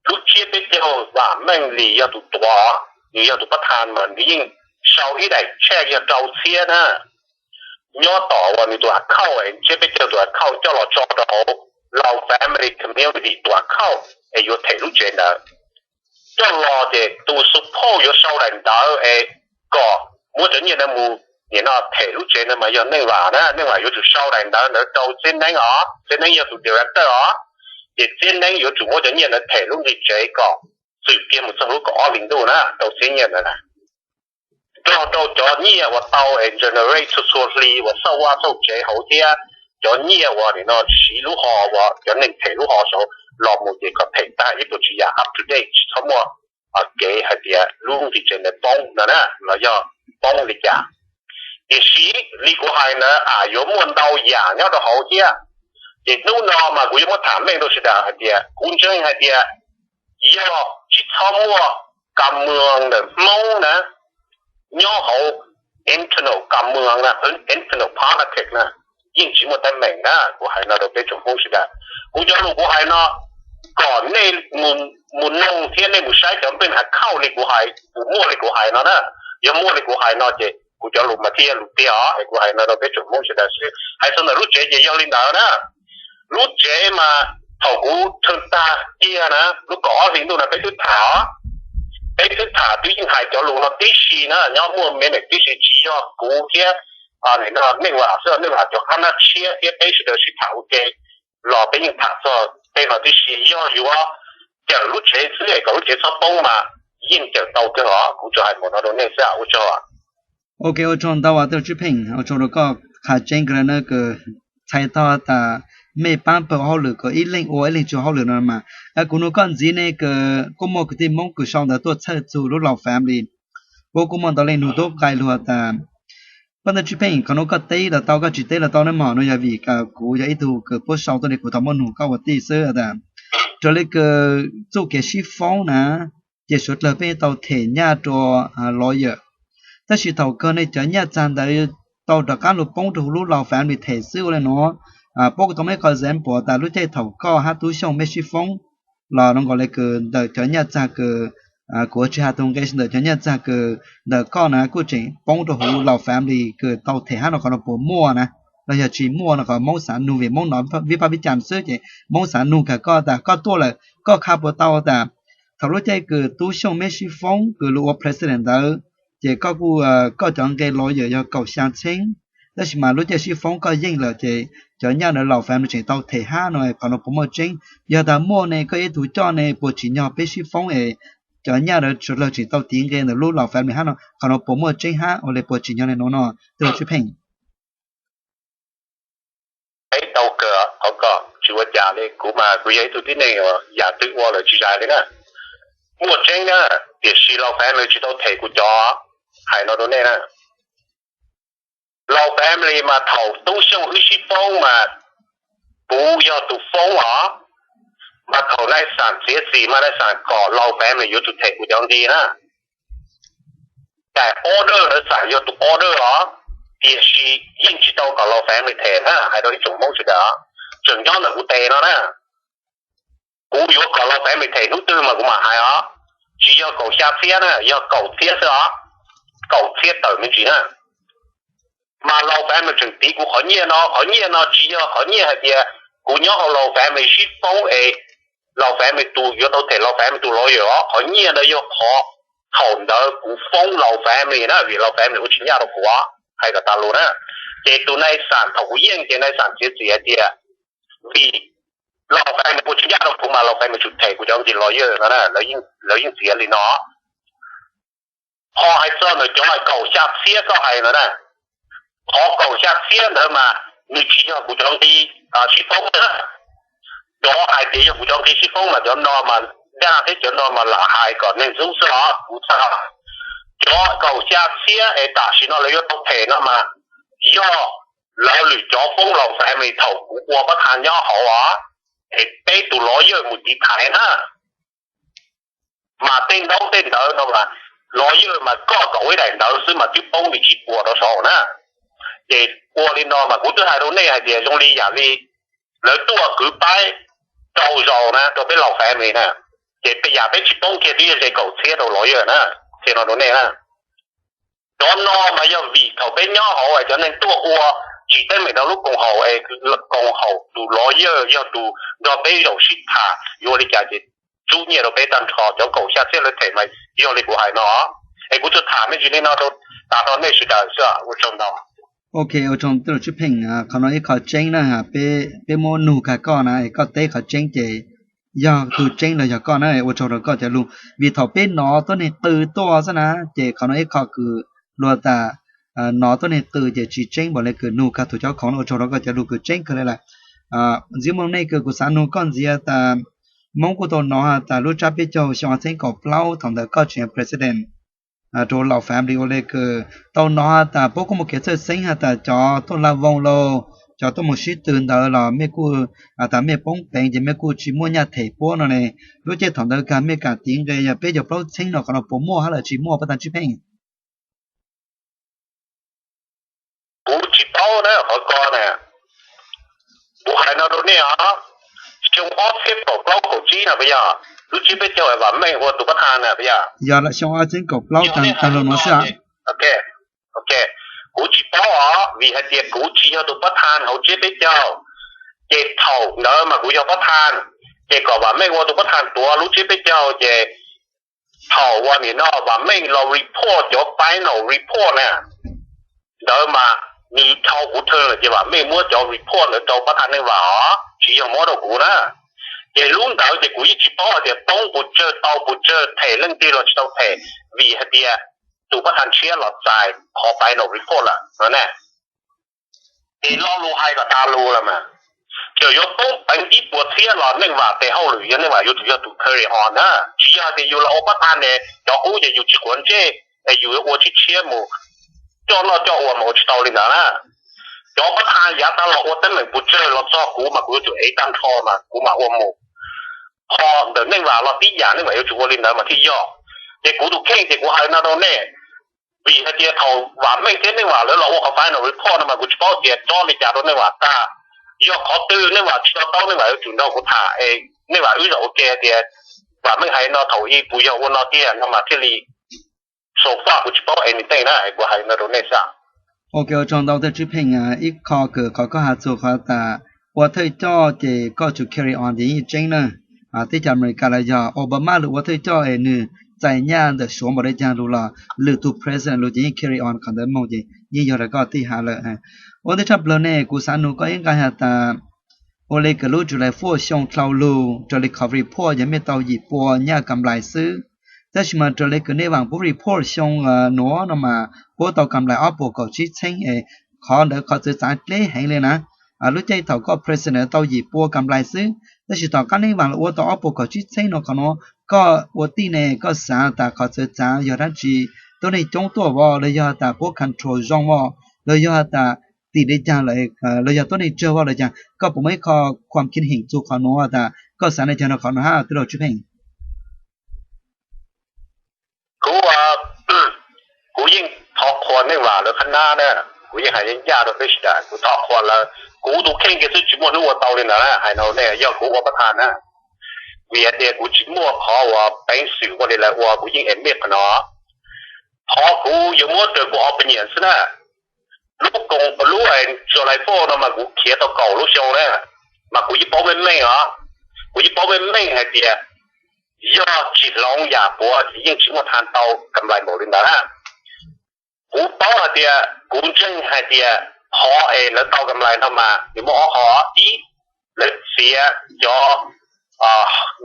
lub tsiab peb caug Vam Meej Lis yog tus tuav, nws yog tus pab thaj mas nws yeej sau ib daim check yog rau txhiab na, nyob tom uas nws tus account, tsiab peb caug tus account coj los tso rau hauv Laus family community tus account es yuav them lub tsev ntawd. Coj los ces tus suppose yuav sau daim ntawv es kom muab cov nyiaj ntawd mus nim no them lub tsev ntawd mas yog Neej Vam na, Neej Vam yuav tsum sau daim ntawv ntawd rau Txhiab Neeb os, Txhiab Neeb yog tus director os. Ces txiab neeb yuav tsum muab cov nyiaj ntawd them lub nqi tsev kom txwm kiag mus txog lub kaum ob hli ntuj na rau txiab nyiaj ntawd na. Nrog rau cov nyiaj uas tau es generate txhua txhua hli uas xauj vaj xauj tsev hauv thiab cov nyiaj uas nim no siv lub ho uas cov neeg them lub ho saud los mus ces kom them tag ib puas tsav yam up to date, tsis txhob muaj kev hais tias lub nqi tsev ntawd poob no na los yog poob li cas. Tiam sis li kuv hais ntawd yuav muaj ntau yam nyob rau hauv thiab. Ces hnub no mas kuv yuav muab tham meej rau sawv daws hais tias kuv ntseeg hais tias yog tsis txhob muaj kam muas ntawm Hmoob na nyob hauv internal kam muas na, internal politics na, yeej tsis muaj teeb meem na. Kuv hais no rau peb tsoom Hmoob sawv daws. Kuv cov lus kuv hais no kom nej mus noog thiab nej mus saib cov npeej hav khauj li kuv hais, kuv muaj li kuv hais no na. Yog muaj li kuv hais no ces kuv cov lus mas thiaj yog lus tiag os. Kuv hais no rau peb tsoom Hmoob sawv daws xwb. Hais txog ntawm lub tsev ces yog li ntawd na. Lub tsev mas thaum kuv tag kiag na lub kaum ob hli ntuj no peb twb tham, peb twb tham twb yeej hais cov lus no tib si na, nyob muaj me neem tib si tsis yog kuv thiab nej ua xwb, nej ua cov qab nab tshiab thiab peb sawv daws sib tham ua ke los peb yeej tham txog tej no tib si. Yog yuav cawm lub tsev xwb es kom lub tsev txhob poob mas yeej cawm tau kawg os. Kuv tsuas hais npaum no rau nej xwb, ua tsaug. Ok, ua tsaug ntau, Tswj Pheej, ua tsaug rau koj qha tseeb kawg na, kws txhais tau tas mej paab pawg hauj lwm kom ib leeg ua ib leeg tsuj hauj lwm no mas. Kuv nug koj ntxiv ne, kuj muaj kwv tij Moob kws sau ntawv tuaj txhawj txug lub Lao Family, kuj muaj ntau leej nug tuaj qai lug tas, koj ntawd Tswj Pheej, qhov nuav koj teb los tau, koj tsis teb los tau na mog. Nuav yog vim kuv yog ib tug kws puab sau tuaj ne, kuv tau muab nug koj ua tij xwb tas, raws li kws txuj kev sib foob na, ces suav dlawg peb tau them nyaj rua lawyer, tab sis thaum kawg ne cov nyaj txag ntawd tau rov qab lug poob rua huv lub Lao Family them xwb ua le nuav. Puab kuj tau muaj ib qho example tas lub caij thaum koj hab Tub Xyooj mej sib foob los zoo nkaus le kws ntawm cov nyaj txag kws, kuv tsis has tug nqe, ntawm cov nyaj txag kws ntawm koj na kuj tseem poob rua huv Lao Family kws tau them hab no, qhov no puas muaj na los yog tsis muaj no, qhov Moob xav nug vim Moob nov vib pab vib cam xwb ces Moob xav nug kag koj tas koj tuaj lawm koj qha puas tau tas thaum lub caij kws Tub Xyooj mej sib foob kws lug ua president ntawd ces koj kuj, koj cov nqe lawyer yog kaum xya txheeb, tab sis mas lub caij sib foob koj yeej lawm ces cov nyaj ntawd Lao Family tseem tau them hab no, qhov no puas muaj tseeb? Yog tas muaj ne koj ib tug coj ne puas tsim nyog peb sib foob es cov nyaj ntawd suav dlawg tseem tau tiv nqe ntawm lub Lao Family hab no, qhov no puas muaj tseeb hab ua le puas tsim nyog le nuav no, Tswj Pheej? Peb tau kawm qhov ko tsis ua cas li, kuv mas kuv yog ib tug tib neeg uas yam twg ua lawm tsis zais li na. Muaj tseeb na, tiam sis Lao Family tsis tau them kuv cov, hais no rau nej na. Lao Family mas thaum Tub Xyooj wb sib foob mas kuv yog tus foob os, mas thaum Nais Xas txiav txim mas Nais Xas kom Lao Family yuav tsum them kuv cov nqi na. Daim order ntawd xam yog tus order os, tiam sis yeej tsis tau kom Lao Family them na, hais rau ib tsoom Hmoob sawv daws, tseem nyob ntawm kuv tes no na. Kuv yuav kom Lao Family them hnub twg mas kuv mam hais os, tsis yog kaum xya txhiab na, yog kaum txhiab xwb os, kaum txhiab tawm me ntsis na. Mas Lao Family tseem tiv kuv qhov nyiaj no, qhov nyiaj no tsis yog qhov nyiaj hais tias kuv nyob hauv Lao Family sib foob es Lao Family tus yuav tau them Lao Family tus lawyer os, qhov nyiaj ntawd yog qhov thaum ntawd kuv foob Lao Family na, vim Lao Family ua tsis nyaj rau kuv, hais kom tas lus na. Ces tus Nais Xas thaum kuv yeej ces Nais Xas txiav txim hais tias vim Lao Family ua tsis nyaj rau kuv mas Lao Family tsum them kuv cov nqi lawyer no, lawv yeej txiav li no. Ho hais txog ntawm cov kaum xya txhiab koj hais no na, qhov kaum xya txhiab ntawd mas nws tsis yog kuv cov nqi sib foob na. Cov hais tias yog kuv cov nqi sib foob mas cov no mas daj thiab cov no mas lam hais kom neeg ntxub xwb os, kuv txhaj. Cov kaum xya txhiab es tam sim no lawv yuav tau them no mas yog lawv lwm cov foob Lao Family thaum kuv ua pab tha nyob hauv os, es peb tus lawyer mus tiv thaiv na. Mas tej ntaub tej ntawv no mas lawyer mas koj kom ua ib daim ntawv xwb mas twb poob li tsib puas rau saud na. Ces ua li no mas kuv twb hais rau nej hais tias zoo li yam li lawv tuaj kwv paib rau zaus na rau peb Lao Family na, ces peb yam peb tsis poob kiag twb yog ze kaum txhiab rau lawyer na, qhia no rau nej na. Cov no mas yog vim thaum peb nyob hauv cov neeg tuaj ua tsim teeb meem rau lub koom haum es koom haum tus lawyer yog tus nrog peb zaum sib tham yuav ua li cas ces tsub nyiaj rau peb tag nrho, cov kaum xya txhiab lawv them mas yog li kuv hais no. Es kuv tsuas tham me ntsis li no rau tas rau nej sawv daws xwb, ua tsaug ntau. Ok, ua tsaug tij laug Tswb Pheej, qhov no ib qho tseeb na, peb muab nug kag koj na, koj teb qhov tseeb ces yog tus tseeb los yog koj na, ua tsaug rau koj cov lug. Vim thaum peb nov tuab neeg qw tuaj xwb na, ces qhov no ib qho kws luag tas nov tuab neeg qw ces tsis tseeb npaum le kws nug kag tug cov khoom no, ua tsaug rau koj cov lug kws tseeb kawg le lawm. Ntxiv mus nej kws kuv xav nug koj ntxiv tas Hmoob kuj tau nov has tas lub tsab peb caug xyoo ob txheeb kaum plaub thaum ntawd koj tseem yog president rau Lao Family ua le kws tau nov has tas puab kuj muaj kev txhawj xeeb has tas cov tuaj laj voos lauj, cov tuaj mus sib tw ntawd los mej kuj has tas mej poob peev ces mej kuj tsis muaj nyaj them puab no ne. Lub caij thaum ntawd kag mej kam tiv nqe yog peb caug plaub txheeb no qhov no puas muaj hab los tsis muaj, pab tag Tswb Pheej? Kuv tsis paub na qhov ko na. Kuv hais no rau nej os, xyoo ob txhiab kaum plaub kaum tsib no puas yog lub tsib peb caug Vam Meej ua tus pab thaj na puas yog? Yog xyoo ob txhiab kaum plaub tag lug no xwb. Kuv tsis paub os, vim hais tias kuv tsis yog tus pab thaj hauv tsib peb caug. Ces thaum ntawd mas kuv yog pab thaj, ces kom Vam Meej ua tus pab thaj tuav lub tsib peb caug ces thaum uas nim no Vam Meej los report cov final report na, ntawd mas nws dhau kuv thwj lawm ces Vam Meej muab cov report ntawd rau pab thaj Neej Vam os, tsis yog muab rau kuv na. Ces lub ntawd ces kuv yeej tsis paub hais tias poob pes tsawg tau pes tsawg, them leej twg los tsis tau them, vim hais tias tus pab thaj tshiab los txais qhov final report lawm no na. Ces lo lus hais kom tas lus lawm mas, txawm yuav poob peev ib puas txhiab los Neej Vam tes hauj lwm yog Neej Vam yuav tsum yog tus carry on na, tsis yog hais tias yus los ua pab thaj ne, cov qub ces yus tsis quav ntsej, es yus yuav ua tshiab tshiab mus coj noj coj ua mas ua tsis tau li ntawd na. Cov pab thaj yav tag los ua teeb meem pes tsawg los txog kuv mas kuv yuav tsum ev tag nrho mas kuv mam ua mus. Qhov ntawm Neej Vam los tib yam, Neej Vam yuav tsum ua li ntawd mas thiaj yog. Ces kuv tus kheej ces kuv hais no rau nej, vim hais tias thaum Vam Meej thiab Neej Vam lawv los ua qhov final report no mas kuv tsis paub tias tso li cas rau Neej Vam tag. Yog qhov twg Neej Vam tsis to taub Neej Vam yuav tsum nrog kuv tham es Neej Vam wb zaum ua ke tias Vam Meej hais no thaum ub puas yog ua no tiag no mas thiaj li, so far kuv tsis paub anything na, kuv hais no rau nej xwb. Ok, ua tsaug ntau tij laug Tswb Pheej, ib qho kws qhov koj has txug qhov tas ua thawj coj ces koj tsum carry on ces yeej tseeb na. Teb chaws Amelikas los yog Obama lug ua thawj coj es nwg txais nyaj ntawm Suav npaum le caag lug los lwm tug president lug ces yeej carry on qhov ntawd moog ces yeej yog le koj tij has lawm. Ua ntej tshaj plawg ne kuv xav nug koj ib nqai has tas ua le kws lub July four xyoo dlhau lug raws li qhov report yog mej tau yim pua nyaj kam nplais xwb. Tab sis mas raws li kws Neej Vam puab report xyoo nuav no mas puab tau kam nplais ob puas kaum tsib txheeb es qhov ntawd qhov txawv txav dleb heev li na. Lub caij thaum koj president tau yim pua kam nplais xwb, tab sis tom qab Neej Vam los ua tau ob puas kaum tsib txheeb no qhov nuav koj ua tij ne koj xav tas qhov txawv txav yog dlaab tsi, tuab neeg coob tuaj as los yog tas puab control zoo as los yog tas tim le caag los yog tuab neeg tsawg as los caag, koj puas muaj ib qho khuam khin heem txug qhov nuav tas koj xav le caag rau qhov nuav hab tij laug Tswb Pheej? Kuv, kuv yeej thov qhuas Neej Vam lawv qhab nab na, kuv yeej hais ncaj rau peb sawv daws, kuv thov qhuas lawv, kuv tus kheej kiag xwb tsis muaj hnub ua tau li ntawd na, hais no ne yog kuv ua pab thaj na, vim hais tias kuv tsis muaj qhov uas peev xwm ua li lawv ua, kuv yeej admit qhov no. Thov kuv yuav muab raws kuv opinion xwb na. Lub koom lub July four no mas kuv khiav tau kaum lub xyoo na, mas kuv yeej paub meej meej os, kuv yeej paub meej meej hais tias yog tsis hloov yam puav ces yeej tsis muaj tha tau kam nplais npaum li ntawd na. Kuv paub hais tias, kuv ntseeg hais tias qhov es lawv tau kam nplais no mas nws muaj ob qho, ib, lawv txiav cov,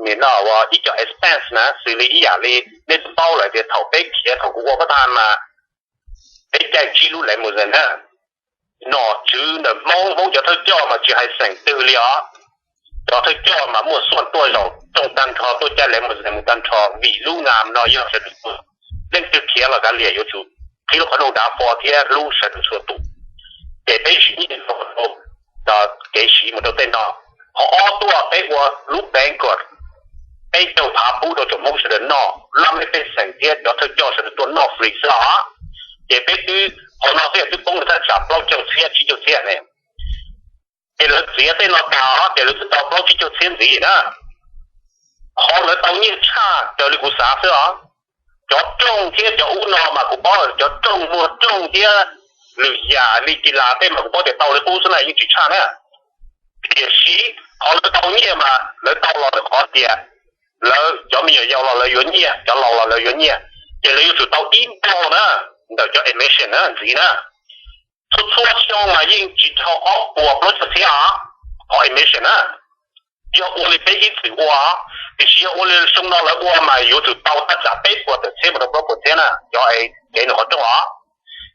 nim no ua ib co expense na, xws li ib yam li nej twb paub lawm tias thaum peb khiav thaum kuv ua pab thaj mas peb caij tsib lub limousine na. Nom tswv ntawm Hmoob, Hmoob cov thawj coj mas tsis hais xeem twg li os, cov thawj coj mas muaj xuaj tuaj zaum rooj tag nrho, tuaj caij limousine mus tag nrho, vim lub ngam no yog sawv daws txhua, leej twg khiav los kav liam yuav tsum qhib lub qhov rooj dav fo thiab hlub sawv daws txhua tus. Ces peb siv nyiaj rau kev siv mus rau tej no. Qhov ob tuaj peb ua lub banquet, peb caug phav pub rau tsoom Hmoob sawv daws noj, laj mej pej xeem thiab cov thawj coj sawv daws tuaj noj free xwb os. Ces peb twb, qhov no xwb twb poob rau thaj tsam plaub caug txhiab tsib caug txhiab ne. Ces lawv txiav tej no tas os ces lawv twb tau plaub tsib caug txhiab ntxiv na. Qhov lawv tau nyiaj tshaj raws li kuv xav xwb os, cov rooj thiab cov ub no mas kuv paub cov rooj, muag rooj thiab lwm yam li kis las tej mas kuv paub tias tau li qub xwb na, yeej tsis tshaj na. Tiam sis qhov lawv tau nyiaj mas lawv tau los ntawm qhov tias lawv cov me nyuam yaus los lawv yuav nyiaj, cov laus los lawv yuav nyiaj, ces lawv yuav tsum tau ib npaug na ntawm cov admission na ntxiv na. Txhua txhua xyoo mas yeej tsis dhau ob puas plaub caug txhiab os, qhov emission na. Yog ua li peb ib txwm ua, tiam sis yog ua li xyoo no lawv ua mas yuav tsum tau thaj tsam peb puas tawm txhiab mus rau plaub puas txhiab na, cov es kev nws qhov rooj os.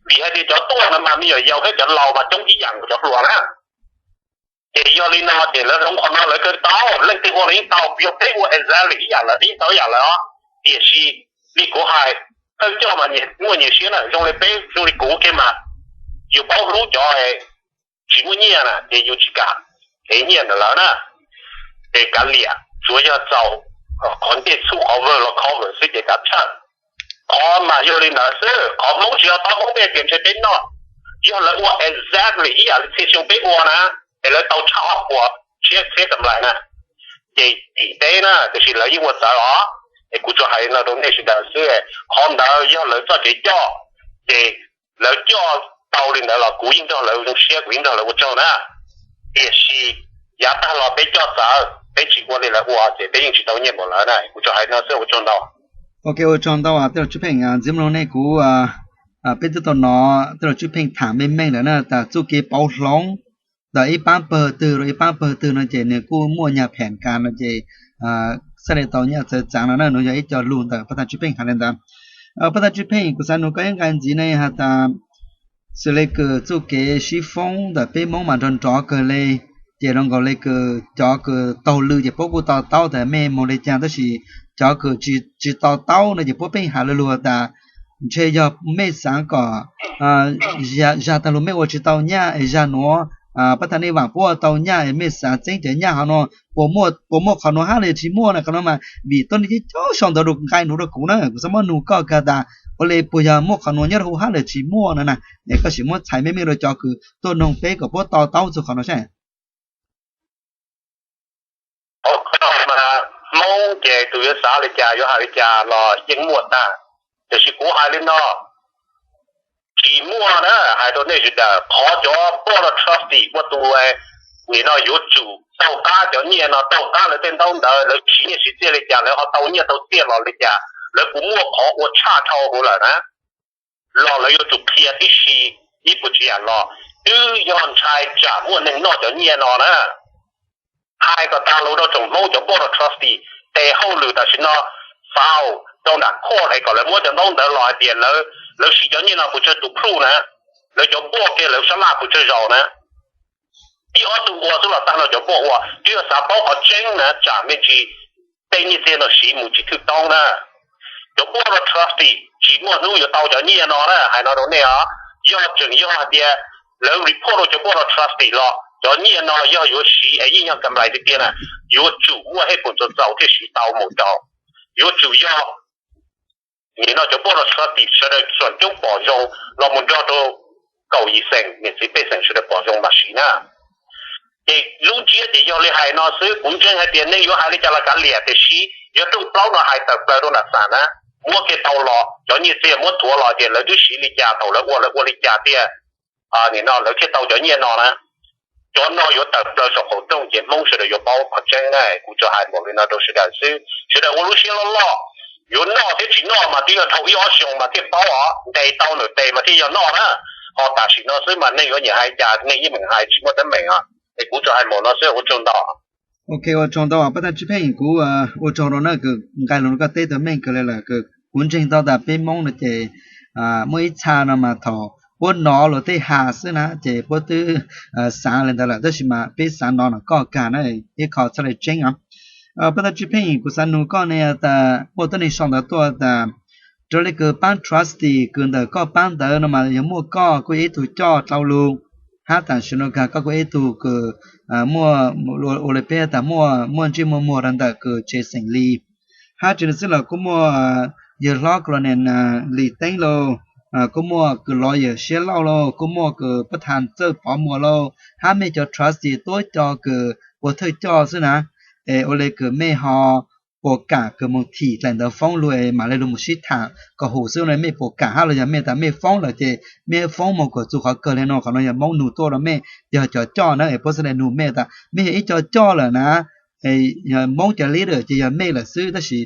Vim hais tias cov tuaj no mas me nyuam yaus thiab cov laus mas coob ib yam nkaus cov hluas na. Ces yog li no ces lawv hloov qhov no lawv kawg tau, leej twg ua los yeej tau, yog peb ua exactly ib yam lawv yeej tau ib yam lawv os. Tiam sis li kuv hais, thawj coj mas muaj nyias siab na, zoo li peb zoo li kuv kiag mas yus paub hlub cov tsis muaj nyiaj na ces yus tsis kam ev nyiaj ntawm lawv na. Ces kav liam, tsuav yog txaus qhov ncej txhub qhov vawg los cover xwb ces kav tshawj. Qhov mas yog li ntawd xwb, qhov Hmoob tsis tau taub Hmoob tej tias ntshe peb noj, yog lawv ua exactly ib yam li txhia xyoo peb ua na, es lawv tau tshaj ob puas txhiab txhiab kam lais na, ces tim teb na, tiam sis lawv yeej ua txawv os. Es kuv tsuas hais li no rau nej sawv daws xwb, qhov ntawd yog lawv txoj kev coj, ces lawv coj tau li ntawd los kuv yeej nrog lawv zoo siab, kuv yeej nrog lawv ua tsaug na. Tiam sis yav tag los peb coj txawv, peb tsis ua li lawv ua ces peb yeej tsis tau nyiaj npaum lawv na. Kuv tsuas hais li no xwb, ua tsaug ntau. Ok, ua tsaug ntau tej laus Tswv Pheej. Ntxiv no nej kuv, peb twb tau hnov tej laus Tswv Pheej tham meej meej lawm na, tas txuj kev pauv hloov ntawm ib pab pawg twg rau ib pab pawg twg no ces nws kuj muaj nyag phem kas no ces txhaj li tau nyaj txawv txav no na, nws yog ib co lus ntawm pab thaj Tswv Pheej hais li ntawd. Pab thaj Tswv Pheej, kuv xav nug koj ib nqai ntxiv ne has tas xws li kws txuj kev sib foob ntawm peb Hmoob mas nrov nrov kawg li, ces zoo nkaus li kws cov kws taug lw ces puab kuj to taub tas mej moog li cas, tab sis cov kws tsis to taub no ces puab pheej has lug lug tas ntshe yog mej xaav kom zag taag lug mej ua tsis tau nyaj es zag nuav pab thaj Neej Vaam puab ua tau nyaj es mej xaav txeeb cov nyaj hov no, puas muaj qhov nuav hab los tsis muaj na? Qhov nuav mas vim tuab neeg coob coob sau ntawv lug nqai nuav rau kuv na, kuv xaav muab nug koj kag tas ua li puas yog muaj qhov nuav nyob rau hauv hab los tsis muaj no na? Es koj sim muab txhais meej meej rau cov kws tuaj noog peb kom puab to taub txug qhov no saib. Hmoob ces tus yuav xav li cas yuav hais li cas los yeej muaj tag, tiam sis kuv hais li no, tsis muaj na, hais rau nej sawv daws, qhov cov board of trustee ua tus, nim no yuav tsum taug qab cov nyiaj no, taug qab lawv tej ntaub ntawv, lawv siv nyiaj siv txiaj li cas, lawv ho tau nyiaj tau txiaj los li cas, lawv kuj muaj qhov ua tshaj dhau huv lawm na, los lawv yuav tsum qhia tib si, ib puas tsav yam los twb yog ntshai tsam muaj neeg noj cov nyiaj no na. Hais kom tag lus rau tsoom Hmoob cov board of trustee, tes hauj lwm tam sim no file rau nram court es kom lawv muab cov ntaub ntawv los hais tias lawv siv cov nyiaj no pes tsawg tus proof na, lawv cov board kiag lawv sab laj pes tsawg zaus na. Ib ob tug ua xwb los tag no cov board ua, twb yog xav paub qhov tseeb na, tsam me ntsis tej nyiaj txiag no siv mus tsis thwj toob na. Cov board of trustee tsis muaj hnub yuav tau cov nyiaj no na, hais no rau nej os. Yog tseem yog hais tias lawv report rau cov board of trustee los cov nyiaj no yog yuav siv es yeej yog kam lais tiag tiag na, yuav tsum muaj hej pum txaus txaus thiaj siv tau mus rau. Yuav tsum yog nim no cov board of trustee sawv daws xuam coob pom zoo los mus nrog rau kaum yim xeem niam txiv pej xeem sawv daws pom zoo mas siv na. Ces lub ntsiab ces yog li hais no xwb, kuv ntseeg hais tias neeg yuav hais li cas los kav liam, tiam sis yog rooj plaub no hais tawm plaws rau nram xam na, muab kiag tau los cov nyiaj txiag muab thuav los ces lawv twb siv li cas, thaum lawv ua lawv ua li cas tiag. Nim no lawv thiaj tau cov nyiaj no na. Cov no yuav tawm plaws saum qaum rooj ces Hmoob sawv daws yuav paub qhov tseeb na. Kuv tsuas hais npaum li no rau sawv daws xwb, sawv daws ua lub siab loj loj. Yuav noj thiab tsis noj mas twb yog dhau ib ob xyoos mas thiaj paub os, ntes tau nws tes mas thiaj yog noj na. Ho tam sim no xwb mas neeg yuav nyiam hais cas neeg yeej meem hais tsis muaj teeb meem os. Es kuv tsuas hais npaum no xwb, ua tsaug ntau. Ok, ua tsaug ntau pab thaj Tswv Pheej, kuv ua tsaug rau na kws nqai lus no koj teb tau meej kawg li lawm. Kuv ntseeg tau tas peb Hmoob no ces muaj ib txha no mas thaum puab hnov luag tej has xwb na ces puab twb xaav li ntawd lawm, tab sis mas peb xaav hnov no koj kag na, ib qho txhaj li tseeb os. Pab thaj Tswv Pheej, kuv xav nug koj ne tas muaj tuab neeg sau ntawv tuaj tas raws li kws pab trustee kws ntawm koj pab ntawd no mas yog muaj koj kuj ib tug coj dlau lug, hab tam sim no kag koj kuj ib tug kws muaj, ua li peb tas muaj ntsej muag muag rau ntawm kws tsev xeem Lis. Hab tsis li xwb los kuj muaj yawg hlob kws los niam Lis Teeb lauj, kuj muaj kws lawyer Siab Lauj lauj, kuj muaj kws pab thas Txawj Pov Muas lauj, hab mej cov trustee tuab co kws ua thawj coj xwb na. Es ua li kws mej ho puas kam kws moog thim dlaim ntawv foob lug es mam li lug mus sib tham kom hum xwb no, mej puas kam hab los yog mej tas mej foob lawm ces mej foob moog kom txug qhov kawg li no? Qhov no yog Hmoob nug tuaj rau mej, yog cov coj na, es puab xaav le nug mej tas mej yog ib co coj lawm na, Hmoob cov leader ces yog mej lawm xwb, tab sis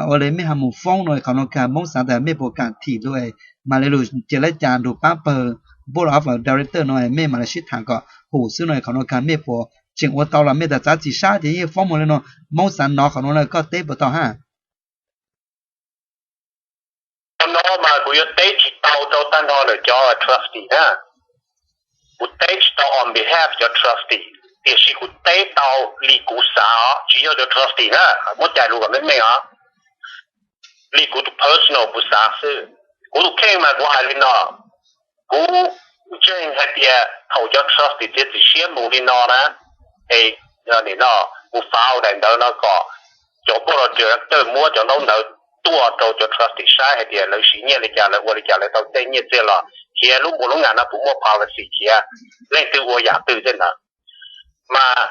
ua li mej ho mus foob no, qhov no kag Hmoob xaav tas mej puas kam thim lug es mam li lug cia lab cas nrug pab pawg board of director no mej mam li sib tham kom hum xwb no, qhov no kag mej puas tseem ua tau los mej tas txav txim sab ces yeej foob mus li no, Hmoob xav nov qhov no na koj teb puas tau hab? Qhov no mas kuv yuav teb tsis tau rau tag nrho lawm cov trustee na. Kuv teb tsis tau on behalf cov trustee, tiam sis kuv teb tau li kuv xav os, tsis yog cov trustee na, muab cais lus kom meej meej os. Li kuv tus personal kuv xav xwb. Kuv tus kheej mas kuv hais li no, kuv ntseeg hais tias thaum cov trustee txiav txim siab mus li no na, es nim no kuv fav daim ntawv no kom cov board of director muab cov ntaub ntawv tuaj rau cov trustee saib hais tias lawv siv nyiaj li cas, lawv ua li cas, lawv tau tej nyiaj txiag los khiav lub npua lub ngas no puas muaj policy khiav, leej twg ua yam twg tej ntawd. Mas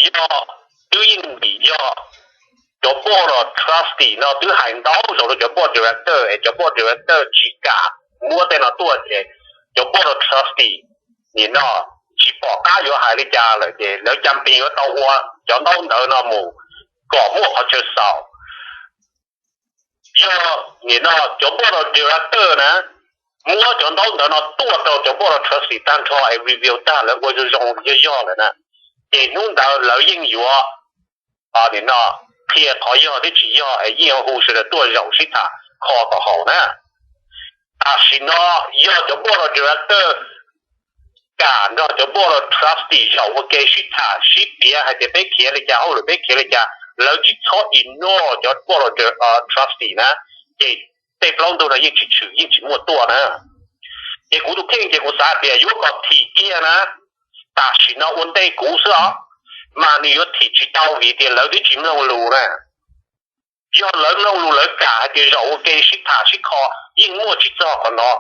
yog twb yeej vim yog cov board of trustee no twb hais ntau zaus rau cov board director es cov board director tsis kam muab tej no tuaj ces cov board of trustee nim no tsis pom qab yuav hais li cas lawm ces lawv cas pes yuav tau ua cov ntaub ntawv no mus kom muaj qhov chaw xaus. Yog nim no cov board of director na muab cov ntaub ntawv no tuaj rau cov board of trustee tag nrho es review tag lawv ua zoo zoo yog yog lawm na, ces hnub ntawd lawv yeej yuav nim no qhia qhov yog thiab tsis yog es yeej yuav hu sawv daws tuaj zaum sib tham kho kom haum na. Tam sim no yog cov board of director kam nrog cov board of trustee zaum ua ke sib tham sib piav hais tias peb khiav li cas, hauj lwm peb khiav li cas, lawv tsis txhob ignore cov board of trustee na, ces tej plaub ntug no yeej tsis tshwm yeej tsis muaj tuaj na. Ces kuv tus kheej ces kuv xav tias yuav kom thim kiag na, tam sim no ua ntej kuv xwb os, mas nws yuav thim tsis tau vim tias lawv twb tsis mloog lus na. Yog lawv mloog lus lawv kam hais tias zaum ua ke sib tham sib kho yeej muaj tsis txog qhov no.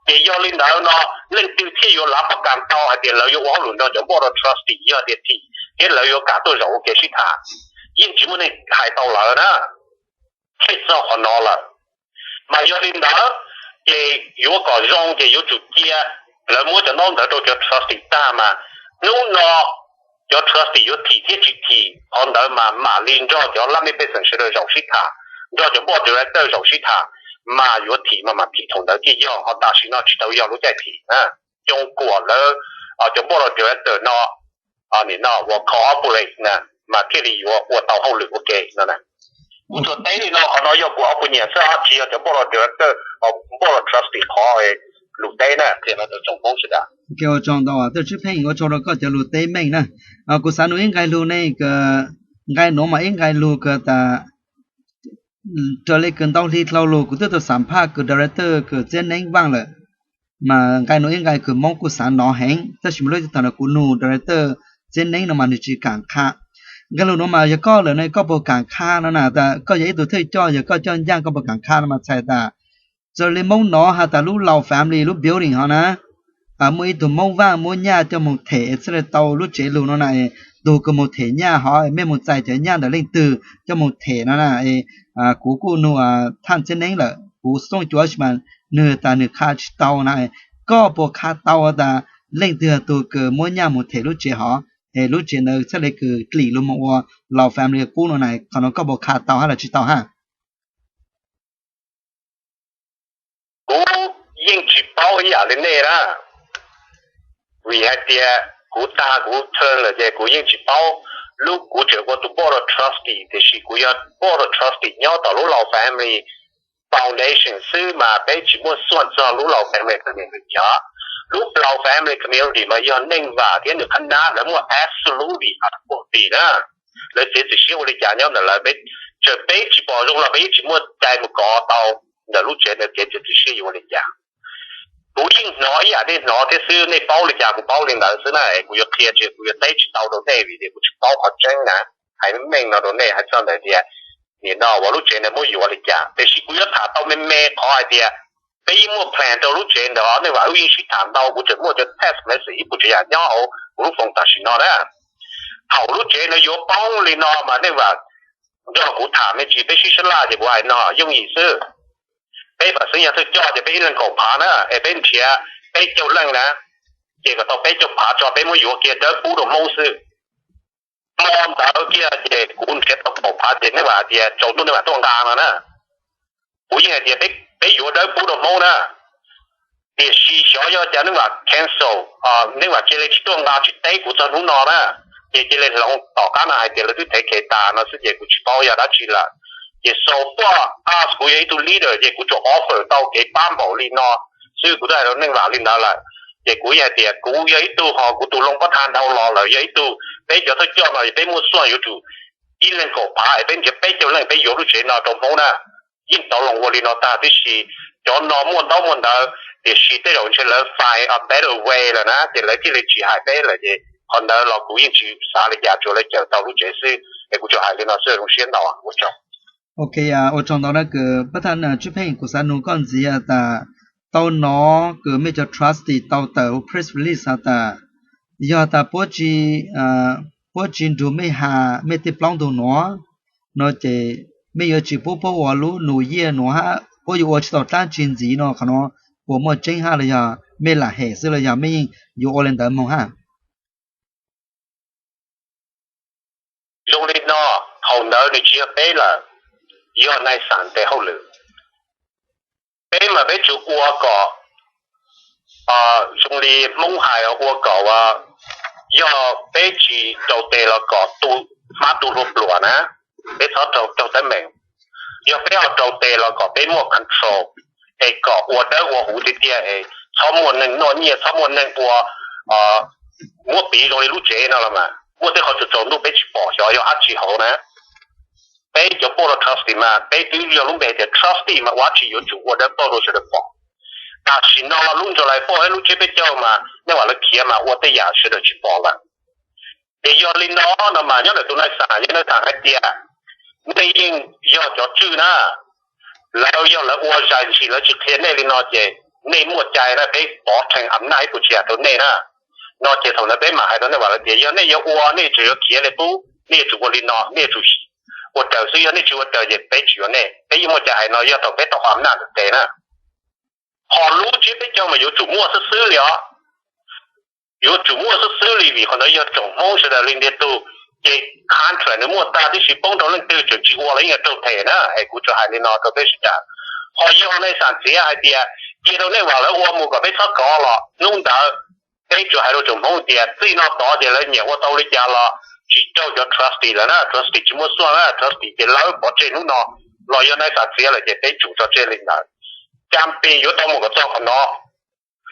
Ces yog li ntawd no leej twg thiaj yuav lav pab kas tau hais tias lawv yuav ua hauj lwm nrog cov board of trustee yog tias thim thiab lawv yuav kam tuaj zaum ua ke sib tham? Yeej tsis muaj neeg hais tau lawv na, tsis txog qhov no lawm. Mas yog li ntawd ces yuav kom zoo ces yuav tsum cia lawv muab cov ntaub ntawv rau cov trustee tag mas hnub no cov trustee yuav thim thiab tsis thim qhov ntawd mas mam li nrog cov lab mej pej xeem sawv daws zaum sib tham, nrog cov board director zaum sib tham, mas yuav thim mas mam thim thaum ntawd thiaj yog, ho tam sim no tsis tau yog lub caij thim na. Coo kuam lawv cov board of director no nim no uas cooperate na mas thiaj li yuav ua tau hauj lwm ua ke no na. Kuv tsuas teb li no, qhov no yog kuv ob puas nyiam xwb, tsis yog cov board of director, board of trustee qhov lus teb na. Ua tsaug ntau Tawj Tswv Pheej, ua tsaug rau koj cov lus teb meej na. Kuv xav nug ib nqai lug ne, nqai nuav mas ib nqai lug kws tas raws li kws ntau hli dlhau lug kuv twb tau xam phaj kws director kws Txiab Neeb Vaaj lawm, mas nqai nuav ib nqai kws Moob kuj xav nov heev, tab sis mas lub thaum no kuv nug director Txiab Neeb no mas nwg tsis kaam qha. Nqai lug nuav mas yog koj lawm ne, koj puas kaam qha no na, tas koj yog ib tug thawj coj, yog koj coj ncaaj koj puas kaam qha no mas txhais tas raws li Moob nov has tas lub Lao Family lub building hov na, muaj ib tug Moob Vaaj muab nyaj coj moog them txhaj le tau lub tsev lug no na. Tug kws moog them nyaj hov mej moog txais cov nyaj ntawm leej twg coj moog them no na? Kuv kuj nug Thaj Txiab Neeb lawm, kuv xoob cuav sis mas nwg tas nwg qha tsis tau na. Koj puas qha tau tas leej twg tug kws muab nyaj moog them lub tsev hov, es lub tsev ntawd txhaj le kws dlim lug moog ua Lao Family qub no na? Qhov no koj puas qha tau hab los tsis tau hab? Kuv yeej tsis paub ib yam li nej na, vim hais tias kuv tag kuv term lawm ces kuv yeej tsis paub. Lub kuv tseem ua tus board of trustee, tiam sis kuv yog board of trustee nyob tom lub Lao Family Foundation xwb mas peb tsis muaj xuaj txog lub Lao Family Community os. Lub Lao Family Community mas yog Neej Vam thiab nws qhab nab lawv muaj absolutely authority na. Lawv txiav txim siab ua li cas nyob ntawm lawv, txawm peb tsis pom zoo los peb yeej tsis muaj cai mus kov tau ntawm lub tsev ntawd kev txiav txim siab yuav ua li cas. Kuv yeej hnov ib yam nej hnov thiab xwb, nej paub li cas kuv paub li ntawd xwb na. Kuv yuav qhia tsis, kuv yuav teb tsis tau rau nej vim tias kuv tsis paub qhov tseeb na. Hais meej meej no rau nej hais txog ntawm tias nim no uas lub tsev ntawd muab yuav li cas, tiam sis kuv yuav tham tau me me qhov hais tias peb yeej muaj plan rau lub tsev ntawd, Neej Vam wb yeej sib tham ntau, kuv tseem muaj cov text message ib puas tsav yam nyob hauv kuv lub phone tam sim no na. Thaum lub tsev ntawd yuav poob li no mas Neej Vam nrog kuv tham me ntsis, peb sib sab laj ces kuv hais no yooj yim xwb. Peb vam xwb yog thawj coj ces peb ib leeg kaum phav na, es peb nrhiav peb caug leej na, ces kom tau peb caug phav tso peb muab yuav kiag dawb pub rau Hmoob xwb. Hmo ntawd kiag ces kuv nrhiav tau kaum phav ces Neej Vam hais tias tsaus ntuj Neej Vam tuaj nqa no na. Kuv yeej hais tias peb yuav dawb pub rau Hmoob na. Tiam sis xyov yog cas Neej Vam cancel, Neej Vam cia li tsis tuaj nqa tsis teb kuv txog hnub no na, ces cia li hloov tom qab no hais tias lawv twb thev khev tas no xwb ces kuv tsis paub yog dab tsi lawm. Ces so far as kuv yog ib tug leader ces kuv tsuas offer tau kev pab npaum li no xwb, kuv twb hais rau Neej Vam li ntawd lawm. Ces kuv hais tias kuv yog ib tug ho kuv tus Looj Pab Thaj dhau los lawm, yog ib tug, peb cov thawj coj no peb muaj xuaj yuav tsum ib leeg kaum phav es peb nrhiav peb caug leej peb yuav lub tsev no rau Hmoob na. Yeej tau los ua li no tag tib si, cov no muaj ntaub muaj ntawv, tiam sis tej zaum ntshe lawv find a better way lawm na ces lawv thiaj li tsis hais peb lawm ces qhov ntawd los kuv yeej tsis xav li cas, tsuas lawv cawm tau lub tsev xwb es kuv tsuas hais li no xwb, zoo siab ntau, ua tsaug. Ok, ua tsaug ntau na kws pab thaj Tswb Pheej, kuv xav nug koj ntxiv has tas tau hnov kws mej cov trustee tau tawm press release has tas yog tas puab tsi, puab tsi nrug mej has mej tej plaub ntug nuav no ces mej yuav tsis pub puab ua lub New Year nuav hab puab yuav ua tsis tau dlaab tsi ntxiv no, qhov nuav puas muaj tseeb hab los yog mej lam hem xwb los yog mej yeej yuav ua li ntawd moog hab? Zoo li no, thaum ntawd nws tsis yog peb lawm, yog Nais Xas tes hauj lwm. Peb mas peb tsuas ua kom, zoo li Hmoob hais ua kom, yog peb tsis rau tes los kom tu, hmab tu hlua pluam na, peb txhob raug teeb meem. Yog peb ho rau tes los kom peb muaj control, es kom ua dawb ua huv tiag tiag es txhob muaj neeg noj nyiaj, txhob muaj neeg ua, muab piv zoo li lub tsev no los mas muaj tej qhov tsaus ntuj peb tsis pom xyov yog dab tsi hauv na. Peb cov board of trustee mas peb twb yog lub npe tias trustee mas ua dab tsi yuav tsum ua dawb paug rau sawv daws pom. Tam sim no lub July four ib lub tsiab peb caug mas Neej Vam lawv khiav mas ua tej yam sawv daws tsis pom lawm. Ces yog li no, no mas nyob ntawm tus Nais Xas, yog Nais Xas hais tias nej yeej yog cov tswj na, lawv yog lawv ua zais ntshis lawv tsis qhia nej li no ces nej muaj cai na, peb pov rhees am naj ib puas tsis yam rau nej na. No ces thaum ntawd peb mam hais rau Neej Vam lawv tias yog nej yuav ua nej tseem yuav khiav li qub, nej yuav tsum ua li no, nej yuav tsum ua raws xwb, yog nej tsis ua raws ces peb tsis yuav nej. Peb yeej muaj cai hais no yog thaum peb tau qhov am naj ntawm tes na. Ho lub tsiab peb caug mas yuav tsum muaj xwb xwb li os. Yuav tsum muaj xwb xwb li vim qhov ntawd yog tsoom Hmoob sawv daws li ntiag tug, ces contract nws muaj tag tib si, poob rau leej twg tseem tsis ua los yeej yuav raug them na, es kuv tsuas hais li no rau peb sawv daws. Ho yog Nais Xas txiav hais tias cia rau Neej Vam lawv ua mus kom peb txhob kov los hnub ntawd, peb tsuas hais rau tsoom Hmoob tias txij no tod ces lawv nyiam ua tau li cas los tsis raug cov trustee lawm na, trustee tsis muaj xuaj na, trustee ces lawv pov tseg hnub no, los yog Nais Xas txiav lawm ces peb tsum tso tseg li ntawd. Cam pes yuav tau mus kom txog qhov no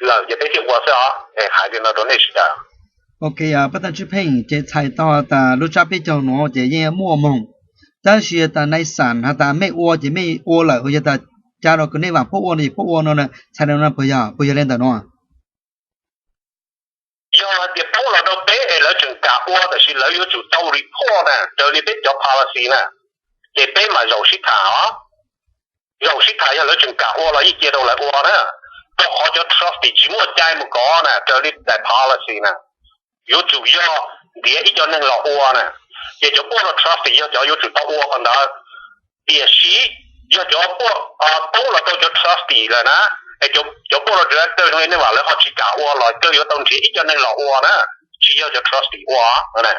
lawm ces peb thiaj ua xwb os, es hais li no rau nej sawv daws. Ok, pab thaj Tswb Pheej, ces txhais tau tas lub tsab peb caug nuav ces yeej muaj moog, tab sis tas Nais Xas has tas mej ua ces mej ua lawm, yog tas ca rau kws Neej Vam puab ua no ces puab ua no na, txhais li no puas yog, puas yog li ntawm no? Yog hais tias poob los rau peb es lawv tseem kam ua, tab sis lawv yuav tsum tau report na, raws li peb cov policy na, ces peb mam zaum sib tham os. Zaum sib tham, yog lawv tseem kam ua los yeej cia rau lawv ua na, rau qhov cov trustee tsis muaj cai mus kov na, raws li daim policy na. Yuav tsum yog ntiav ib co neeg los ua na, ces cov board of trustee yog cov yuav tsum tau ua qhov ntawd. Tiam sis yog cov board poob los rau cov trustee lawm na, es cov board of director zoo li Neej Vam lawv ho tsis kam ua los kawg yuav tau nrhiav ib co neeg los ua na, tsis yog cov trustee ua na.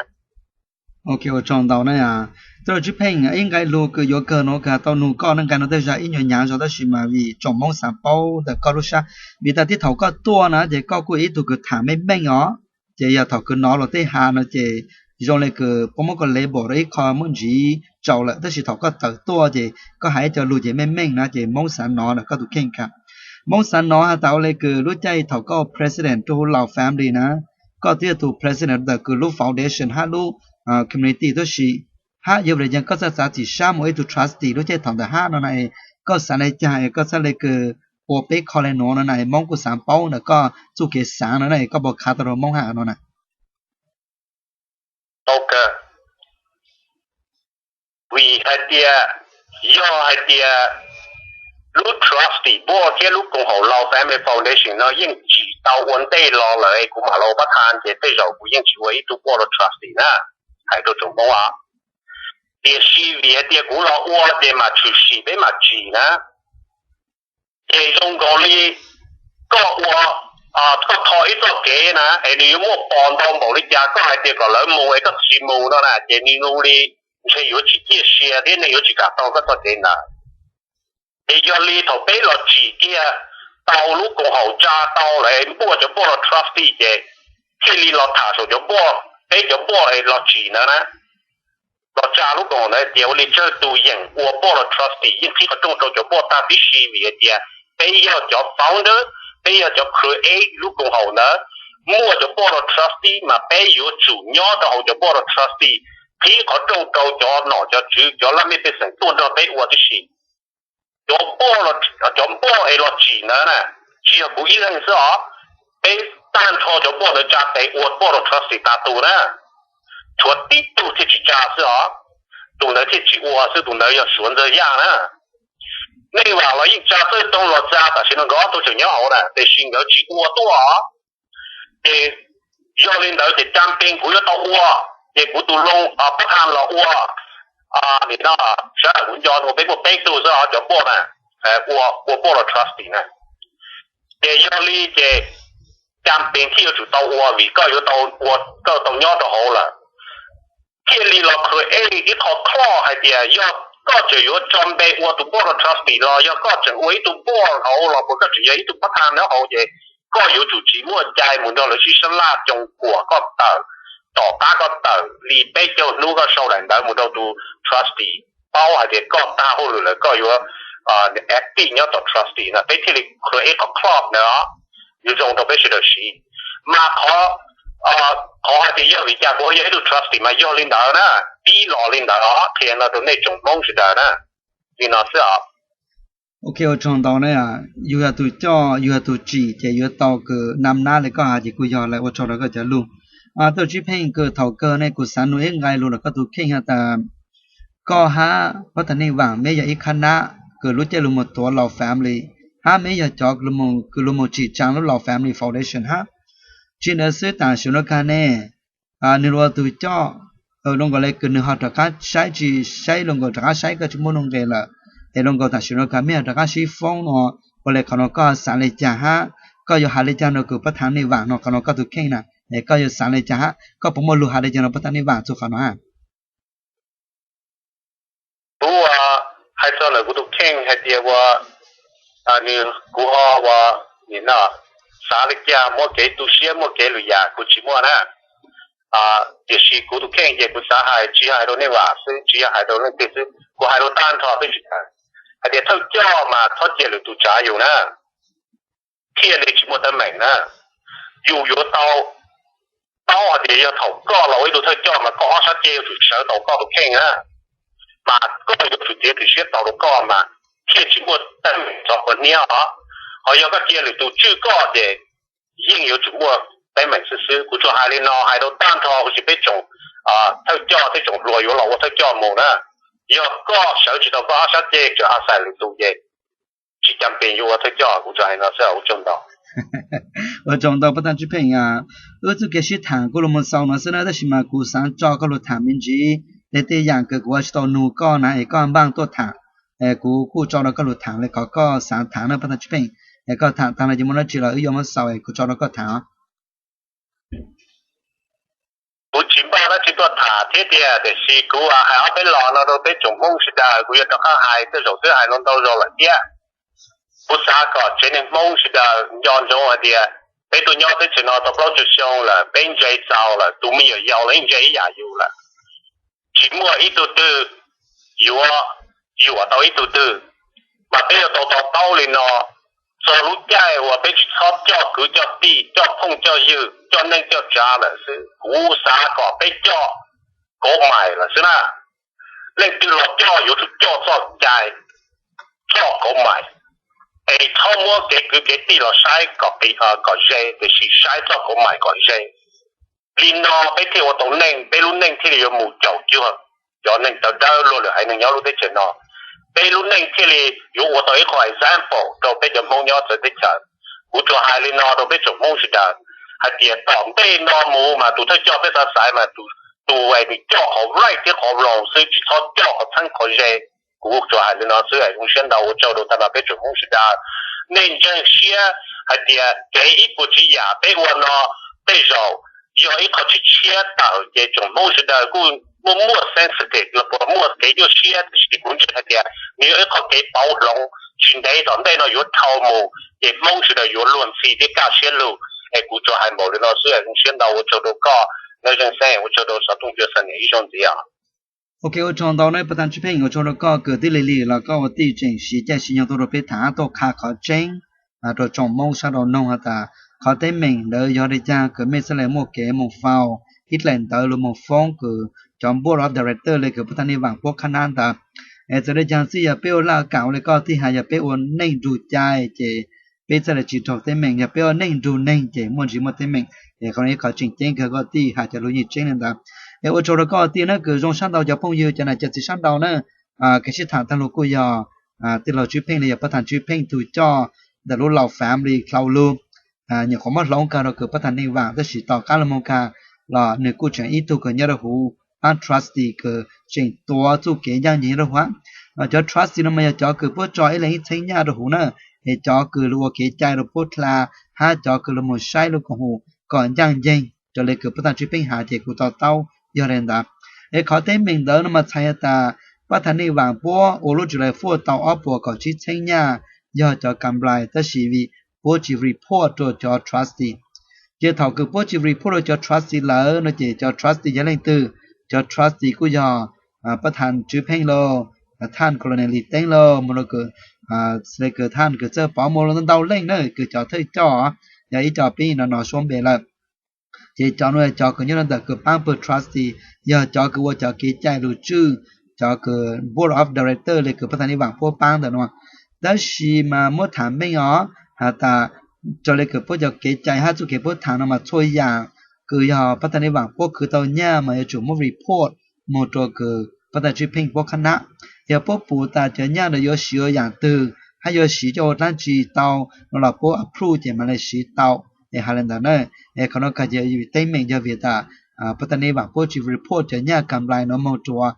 Ok, ua tsaug ntau na. Thaj Tswb Pheej, ib nqe lug kws yuav kawg nuav kws has tau nug koj na, nqe nuav tej zag ib nyuag hnyav zog tab sis mas vim tsoom Hmoob xav paub ntawm koj lub sab, vim tas tib thaum koj tuaj na ces koj kuj ib tug kws tham meej meej os, ces yog thaum kws nov luag tej has no ces zoo li kws puab muab koj label rau ib qho muaj ntsiv tsaus lawm, tab sis thaum koj tawm tuaj ces koj hais ib co lug ces meej meej na ces Hmoob xav nov ntawm koj tus kheej kag. Hmoob xav nov has tas ua li kws lub caij thaum koj ua president rau huv Lao family na, koj twb yog tus president ntawm kws lub foundation hab lub community tub si, hab yog vim li cas koj txawj txav txim sab mus ua ib tug trustee lub caij thaum ntawd hab no na, koj xav li cas es koj txhaj li kws ua peb qho li nuav no na, Hmoob kuj xav paub ntawm koj txuj kev xaav no na, koj puas khav tau rau Hmoob hab no na? Ok, vim hais tias, yog hais tias lub trustee board thiab lub koom haum Lao Family Foundation no yeej tsim tau ua ntej los lawm es kuv mam los ua pab tha ces tej zaum kuv yeej tsis ua ib tug board of trustee na, hais rau tsoom Hmoob os. Tiam sis vim hais tias kuv los ua ces mam tshwm sim peb mam tsim na. Ces zoo nkaus li koj ua, koj tho ib txoj kev na es nws yuav muaj pos ntau npaum li cas, koj hais tias kom lawv mus es koj tsis mus no na ces nws zoo li ntshe yuav tsis ciaj sia thiab neeg yuav tsis kam tau koj txoj kev ntawd. Ces yog li thaum peb los tsim kiag tau lub koom haum tsa tau lawm npuaj cov board of trustee ces thiaj li los tham saum cov board, peb cov board es los tsim ntawd na, los tsa lub koom haum ntawd tias ua li tsawg tus yeem ua board of trustee, yeej qhib qhov rooj rau cov board tag tib si vim hais tias peb yog cov founder, peb yog cov create lub koom haum ntawd, muaj cov board of trustee mas peb yuav tsum nyob rau hauv cov board of trustee, qhib qhov rooj rau cov nom cov tswv cov laj mej pej xeem tuaj nrog peb ua tib si. Cov board, cov board es los tsim ntawd na, tsis yog kuv ib leeg xwb os, peb tag nrho cov board ntawd tsa tes ua board of trustee tas tus na, tshuav tib tug thiaj tsis tsa xwb os, tus ntawd thiaj tsis ua xwb, tus ntawd yog Suav Ntxawg Yaj na. Nej vam los yeej tsa txawj toog los txog tam sim no nkawd ob tug tseem nyob hauv na, tiam sis nkawd tsis ua tuaj os. Ces yog li ntawd ces cas pes kuv yuav tau ua, ces kuv tus loo pab tham los ua, nim no sawv daws kuv nco ua peb muaj peb tug xwb os cov board na, ua board of trustee na. Ces yog li ces cas pes thiaj yuav tsum tau ua vim koj yuav tau ua, koj tau nyob rau hauv lawm. Thiaj li los create ib qho clause hais tias yog koj tseem yuav tso npe ua tus board of trustee los yog koj tseem ua ib tug board hauv los puas koj tseem yog ib tug pab tham nyob hauv ces koj yuav tsum tsis muaj cai mus nrog lawv sib sab laj coo kuam koj tawm, tom qab koj tawm li peb caug hnub koj sau daim ntawv mus rau tus trustee paub hais tias koj tag hauj lwm lawm koj yuav active nyob tom trustee no, peb thiaj li create ib qho clause ntawd os, yuav zoo rau peb sawv daws siv. Mas qhov, qhov hais tias yog vim cas kuv ho yog ib tug trustee mas yog li ntawd na, pib los li ntawd os, qhia no rau nej tsoom Hmoob sawv daws na, li no xwb os. Ok, ua tsaug ntau na. Yus yog tus coj, yus yog tus tsim ces yuav tau kws nam nab li koj hais ces kuj yog lawm, ua tsaug rau koj cov lus. Tuaj Tsib Pheej, kws thaum kawg ne kuv xav nug ib nqe lus rau koj tus kheej has tas koj hab pab tham nej vaam meb yog ib khab nab kws lub caij lug moog tuav Laus Family, hab meb yog cov kws lug moog tsim tsaa lub Laus Family Foundation hab. Tsi ntawd xwb tam sim nuav kag ne nwg lug ua tug coj, zoo nkaus le kws nwg ho rov qab saib tsi, saib zoo nkaus rov qab saib koj tsi muaj nuj nqes lawm, es zoo nkaus tam sim nuav kag meb ho rov qab sib foob no, ua le qhov nuav koj xaav le caag hab koj yuav has le caag rau kws pab tham nej vaam no, qhov nuav koj tus kheej na, es koj yuav xaav le caag hab koj puas muaj lug has le caag rau pab tham nej vaam txug qhov nuav hab? Kuv hais txog ntawm kuv tus kheej hais tias ua, kuv ho ua, nim no xav li cas muaj kev tu siab muaj kev lwm yam kuv tsis muaj na. Tiam sis kuv tus kheej ces kuv xav hais tsis yog hais rau nej vaam xwb, tsis yog hais rau leej twg xwb, kuv hais rau tag nrho peb sawv daws hais tias thawj coj mas txhob cia lwm tus tsav yus na, thiaj li tsis muaj teeb meem na. Yus yuav tau paub hais tias yog thaum koj los ua ib tug thawj coj mas koj ob sab ceg yuav tsum sawv tau koj tus kheej na, mas koj yuav tsum txiav txim siab tau rau koj mas thiaj tsis muaj teeb meem txog qhov niab os. Ho yog koj cia lwm tus tswj koj ces yeej yuav tsum muaj teeb meem xwb xwb. Kuv tsuas hais li no hais rau tag nrho huv si peb tsoom thawj coj, peb tsoom hluas yuav los ua thawj coj mus na, yog koj sawv tsis tau koj ob sab ceg tseem ho xaiv lwm tus ces tsis cam pes yuav ua thawj coj. Kuv tsuas hais no xwb, ua tsaug ntau. Ua tsaug ntau pab tham tsib pheej. Wb txuj kev sib tham kuj lug moog xaus no xwb na, tab sis mas kuv xaav tso koj lug tham me ntsis, tej tej yaam kws kuv tsis tau nug koj na es koj npaaj tuaj tham, kuv kuj tso rau koj lug tham le qhov koj xaav tham na pab tham tsib pheej. Es koj tham taag le ces muaj dlaab tsi los wb yuav muab xaus es kuv tso rau koj tham os. Kuv tsis npaaj dlaab tsi tuaj tham thiab tiag, tiam sis kuv hais ob peb los no rau peb tsoom Hmoob sawv daws, kuv yuav rov qab hais tej zaum twb hais ntau ntau zaus lawm thiab. Kuv xav kom tsev neeg Hmoob sawv daws nco ntsoov hais tias peb tuaj nyob teb chaws no tau plaub caug xyoo lawm, peb ntse txaus lawm, tus me nyuam yaus los yeej ntse ib yam yus lawm. Tsis muaj ib tug twg yuav yuam tau ib tug twg, mas peb yuav tau to taub li no txog lub caij uas peb tsis txhob coj kwv coj tij, coj phooj coj ywg, coj neej coj tsav lawm xwb. Kuv xav kom peb coj kauv mais lawm xwb na. Leej twg los coj yuav tsum coj txoj cai, coj kauv mais, es txhob muab kev kwv kev tij los saib kom ze, tiam sis saib txoj kauv mais kom ze. Li no peb thiaj ua tau neej, peb lub neej thiaj li yuav mus caum cuag cov neeg tawv dawb luag lwm haiv neeg nyob lub teb chaws no. Peb lub neej thiaj li yuav ua tau ib qho example rau peb cov Hmoob nyob txawv teb chaws. Kuv tsuas hais li no rau peb tsoom Hmoob sawv daws hais tias tom ntej no mus mas tus thawj coj peb xav xaiv mas tus uas nws coj qhov right thiab qhov wrong xwb, tsis txhob coj qhov txheeb qhov ze. Kuv tsuas hais li no xwb, zoo siab ntau, ua tsaug rau tag nrho peb tsoom Hmoob sawv daws. Nej ntseeg siab hais tias kev ib puas tsav yam peb ua no tej zaum yog ib qho tshiab tshiab tawm ces tsoom Hmoob sawv daws kuj muaj muaj sensitive los puas muaj kev nyuaj siab, tiam sis kuv ntseeg hais tias nws yog ib qho kev pauv hloov tsis ntev tom ntej no yuav dhau mus. ces Hmoob sawv daws yuav luag ntxhi thiab kaj siab lug. Es kuv tsuas hais npaum li no xwb, zoo siab ntau, ua tsaug rau koj nawb Zeej Xeeb, ua tsaug rau xov tooj cua xa niam ib zaug ntxiv os. Ok, ua tsaug ntau nawb pab thaj Tswv Pheej, ua tsaug rau koj kws twb lig lig los koj ua tij tseem siv caij siv nyoog tuaj rau peb tham tuaj qha qhov tseeb rau tsoom Hmoob sab nraud noog has tas qhov teeb meem ntawd yog li cas kws mej txhaj le muaj kev moog faus ib dlaim ntawv los moog foob kws cov board of director le kws pab thaj nej vaam puab qhab nab ntawd. Es txawm le caag xwb yog peb ua laj kaam ua le koj tij has, yog peb ua neej nrug cai ces peb txhaj le tsi raug teeb meem, yog peb ua neej nrug neeg ces muaj ntsis muaj teeb meem. Es qhov no ib qhov tseem ceeb kawg koj tij has cov lug yeej tseeb le ntawd. Es ua tsaug rau koj tij na kws zoo sab ntau cov phooj ywg cov nam cov txiv sab nraud na. Kev sib tham taag lug kuj yog tij laug Tswv Pheej le yog pab thaj Tswv Pheej tug coj ntawm lub Lao Family dlhau lug. Nyuam qhuav muab hloov kag rau kws pab thaj nej vaam tab sis tom qab lug moog kag los nwg kuj tseem ib tug kws nyob rau huv, pab trustee kws tseem tuav txuj kev ncaaj nceeg nyob rau huv. Cov trustee no mas yog cov kws puab tso ib leeg ib txheeb nyaj rau huv na, es cov kws lug ua kev cai rau puab dlha hab cov kws lug moog saib lub koom haum kom ncaaj nceeg raws le kws pab thaj Tswv Pheej has ces kuv to taub yog le ntawd. Es qhov teeb meem ntawd no mas txhais has tas pab thaj nej vaam puab ua lub July Fourth tau ob puas kaum tsib txheeb nyaj yog cov complaint tab sis vim puab tsi report rau cov trustee. Ces thaum kws puab tsi report rau cov trustee lawm no ces cov trustee yog leej twg? Cov trustee kuj yog pab thaj Tswv Pheej lauj, thaj Colonel Lis Teeb lauj, moog rau kws, le kws thaj kws txawj pov muaj lug ntau leej na kws cov thawj coj, yog ib co peb no no suab npe lawm. Ces cov no cov kws nyob rau ntawm kws paab pawg trustee, yog cov kws ua cov kev cai lug tswj, cov kws board of director le kws pab thaj nej vaam puab paab ntawm no. Tab sis mas muab tham meej os, has tas raws le kws puab cov kev cai hab txuj kev puab tham no mas txhua yaam kws yog pab thaj nej vaam puab khwv tau nyaj mas yuav tsum muab report moog rau kws pab thaj Tswv Pheej puab qhab nab. Yog puab pum tas cov nyaj ntawd yuav siv ua yaam twg hab yuav siv coj ua dlaab tsi tau no los puab approve ces mam le siv tau. Es has le ntawd na, es qhov no kag ces teeb meem yog vim tas pab thaj nej vaam puab tsi report cov nyaj complaint no moog rua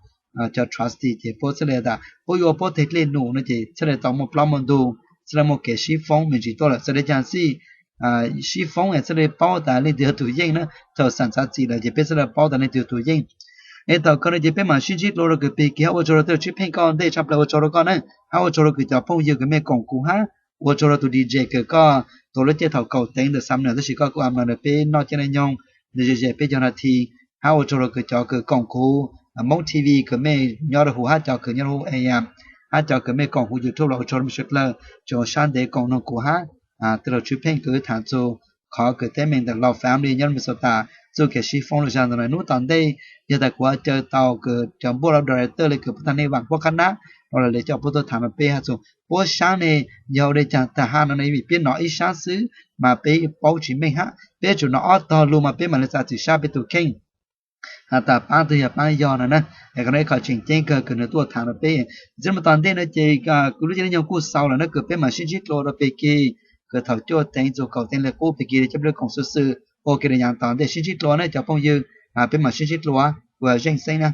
cov trustee ces puab txhaj le tas puab yuav puab teg dlej num no ces txhaj le tau muaj plaub muaj ntug, txhaj le muaj kev sib foob me ntsis tuaj lawm. Txawm le caag xwb sib foob es txhaj le paub tas leej twg yog tug yeej na, thaum xam xav txim lawm ces peb txhaj le paub tas leej twg yog tug yeej. Es thaum kawg no ces peb mam sib ntsib dlua rau kws pig kis hab ua tsaug rau tij laug Tswv Pheej koj ntej tshaj plaws ua tsaug rau koj na, hab ua tsaug rau kws cov phooj ywg kws mej koom kuv hab ua tsaug rau tus DJ kws koj tuav lub caij thaum kaum teev ntawm Xam Nuas tab sis koj kuj am no rau peb noj caij noj nyoog ntawm ze ze peb caug nas this, hab ua tsaug rau kws cov kws koom kuv Moob TV kws mej nyob rau huv hab cov kws nyob rau huv ea, hab cov kws mej koom huv YouTube los ua tsaug rau mej sawv dlawg tseem ua sab ntev koom noog kuv hab tij laug Tswv Pheej kws tham txug qhov kws teeb meem ntawm Lao Family nyob Minnesota txuj kev sib foob lug zag ntawm no. Nub tom ntej yog tas kuv caw tau kws cov board of director le kws pab thaj nej vaam puab qhab nab los lawv le coj puab tuaj tham rau peb has txug puab saab ne yog ua le caag tag hab no ne, vim peb nov ib sab xwb mas peb paub tsis meej hab, peb tsum nov ob tog lug mas peb mam le txav txim sab peb tus kheej has tas paab twg yog paab yog no na. Es qhov no ib qhov tseem ceeb kawg kws nwg tuaj tham rau peb. Txij no tom ntej no ces kuv lub caij lub nyoog kuj xaus lawm na kws peb mam sib ntsib dlua rau pig kis kws thaum cuaj teev txug kaum teev le qub pig kis le coj peb lub koom xwm xwm ua ke le yaav tom ntej sib ntsib dlua na cov phooj ywg, peb mam sib ntsib dlua. Kuv Zeej Xeeb na.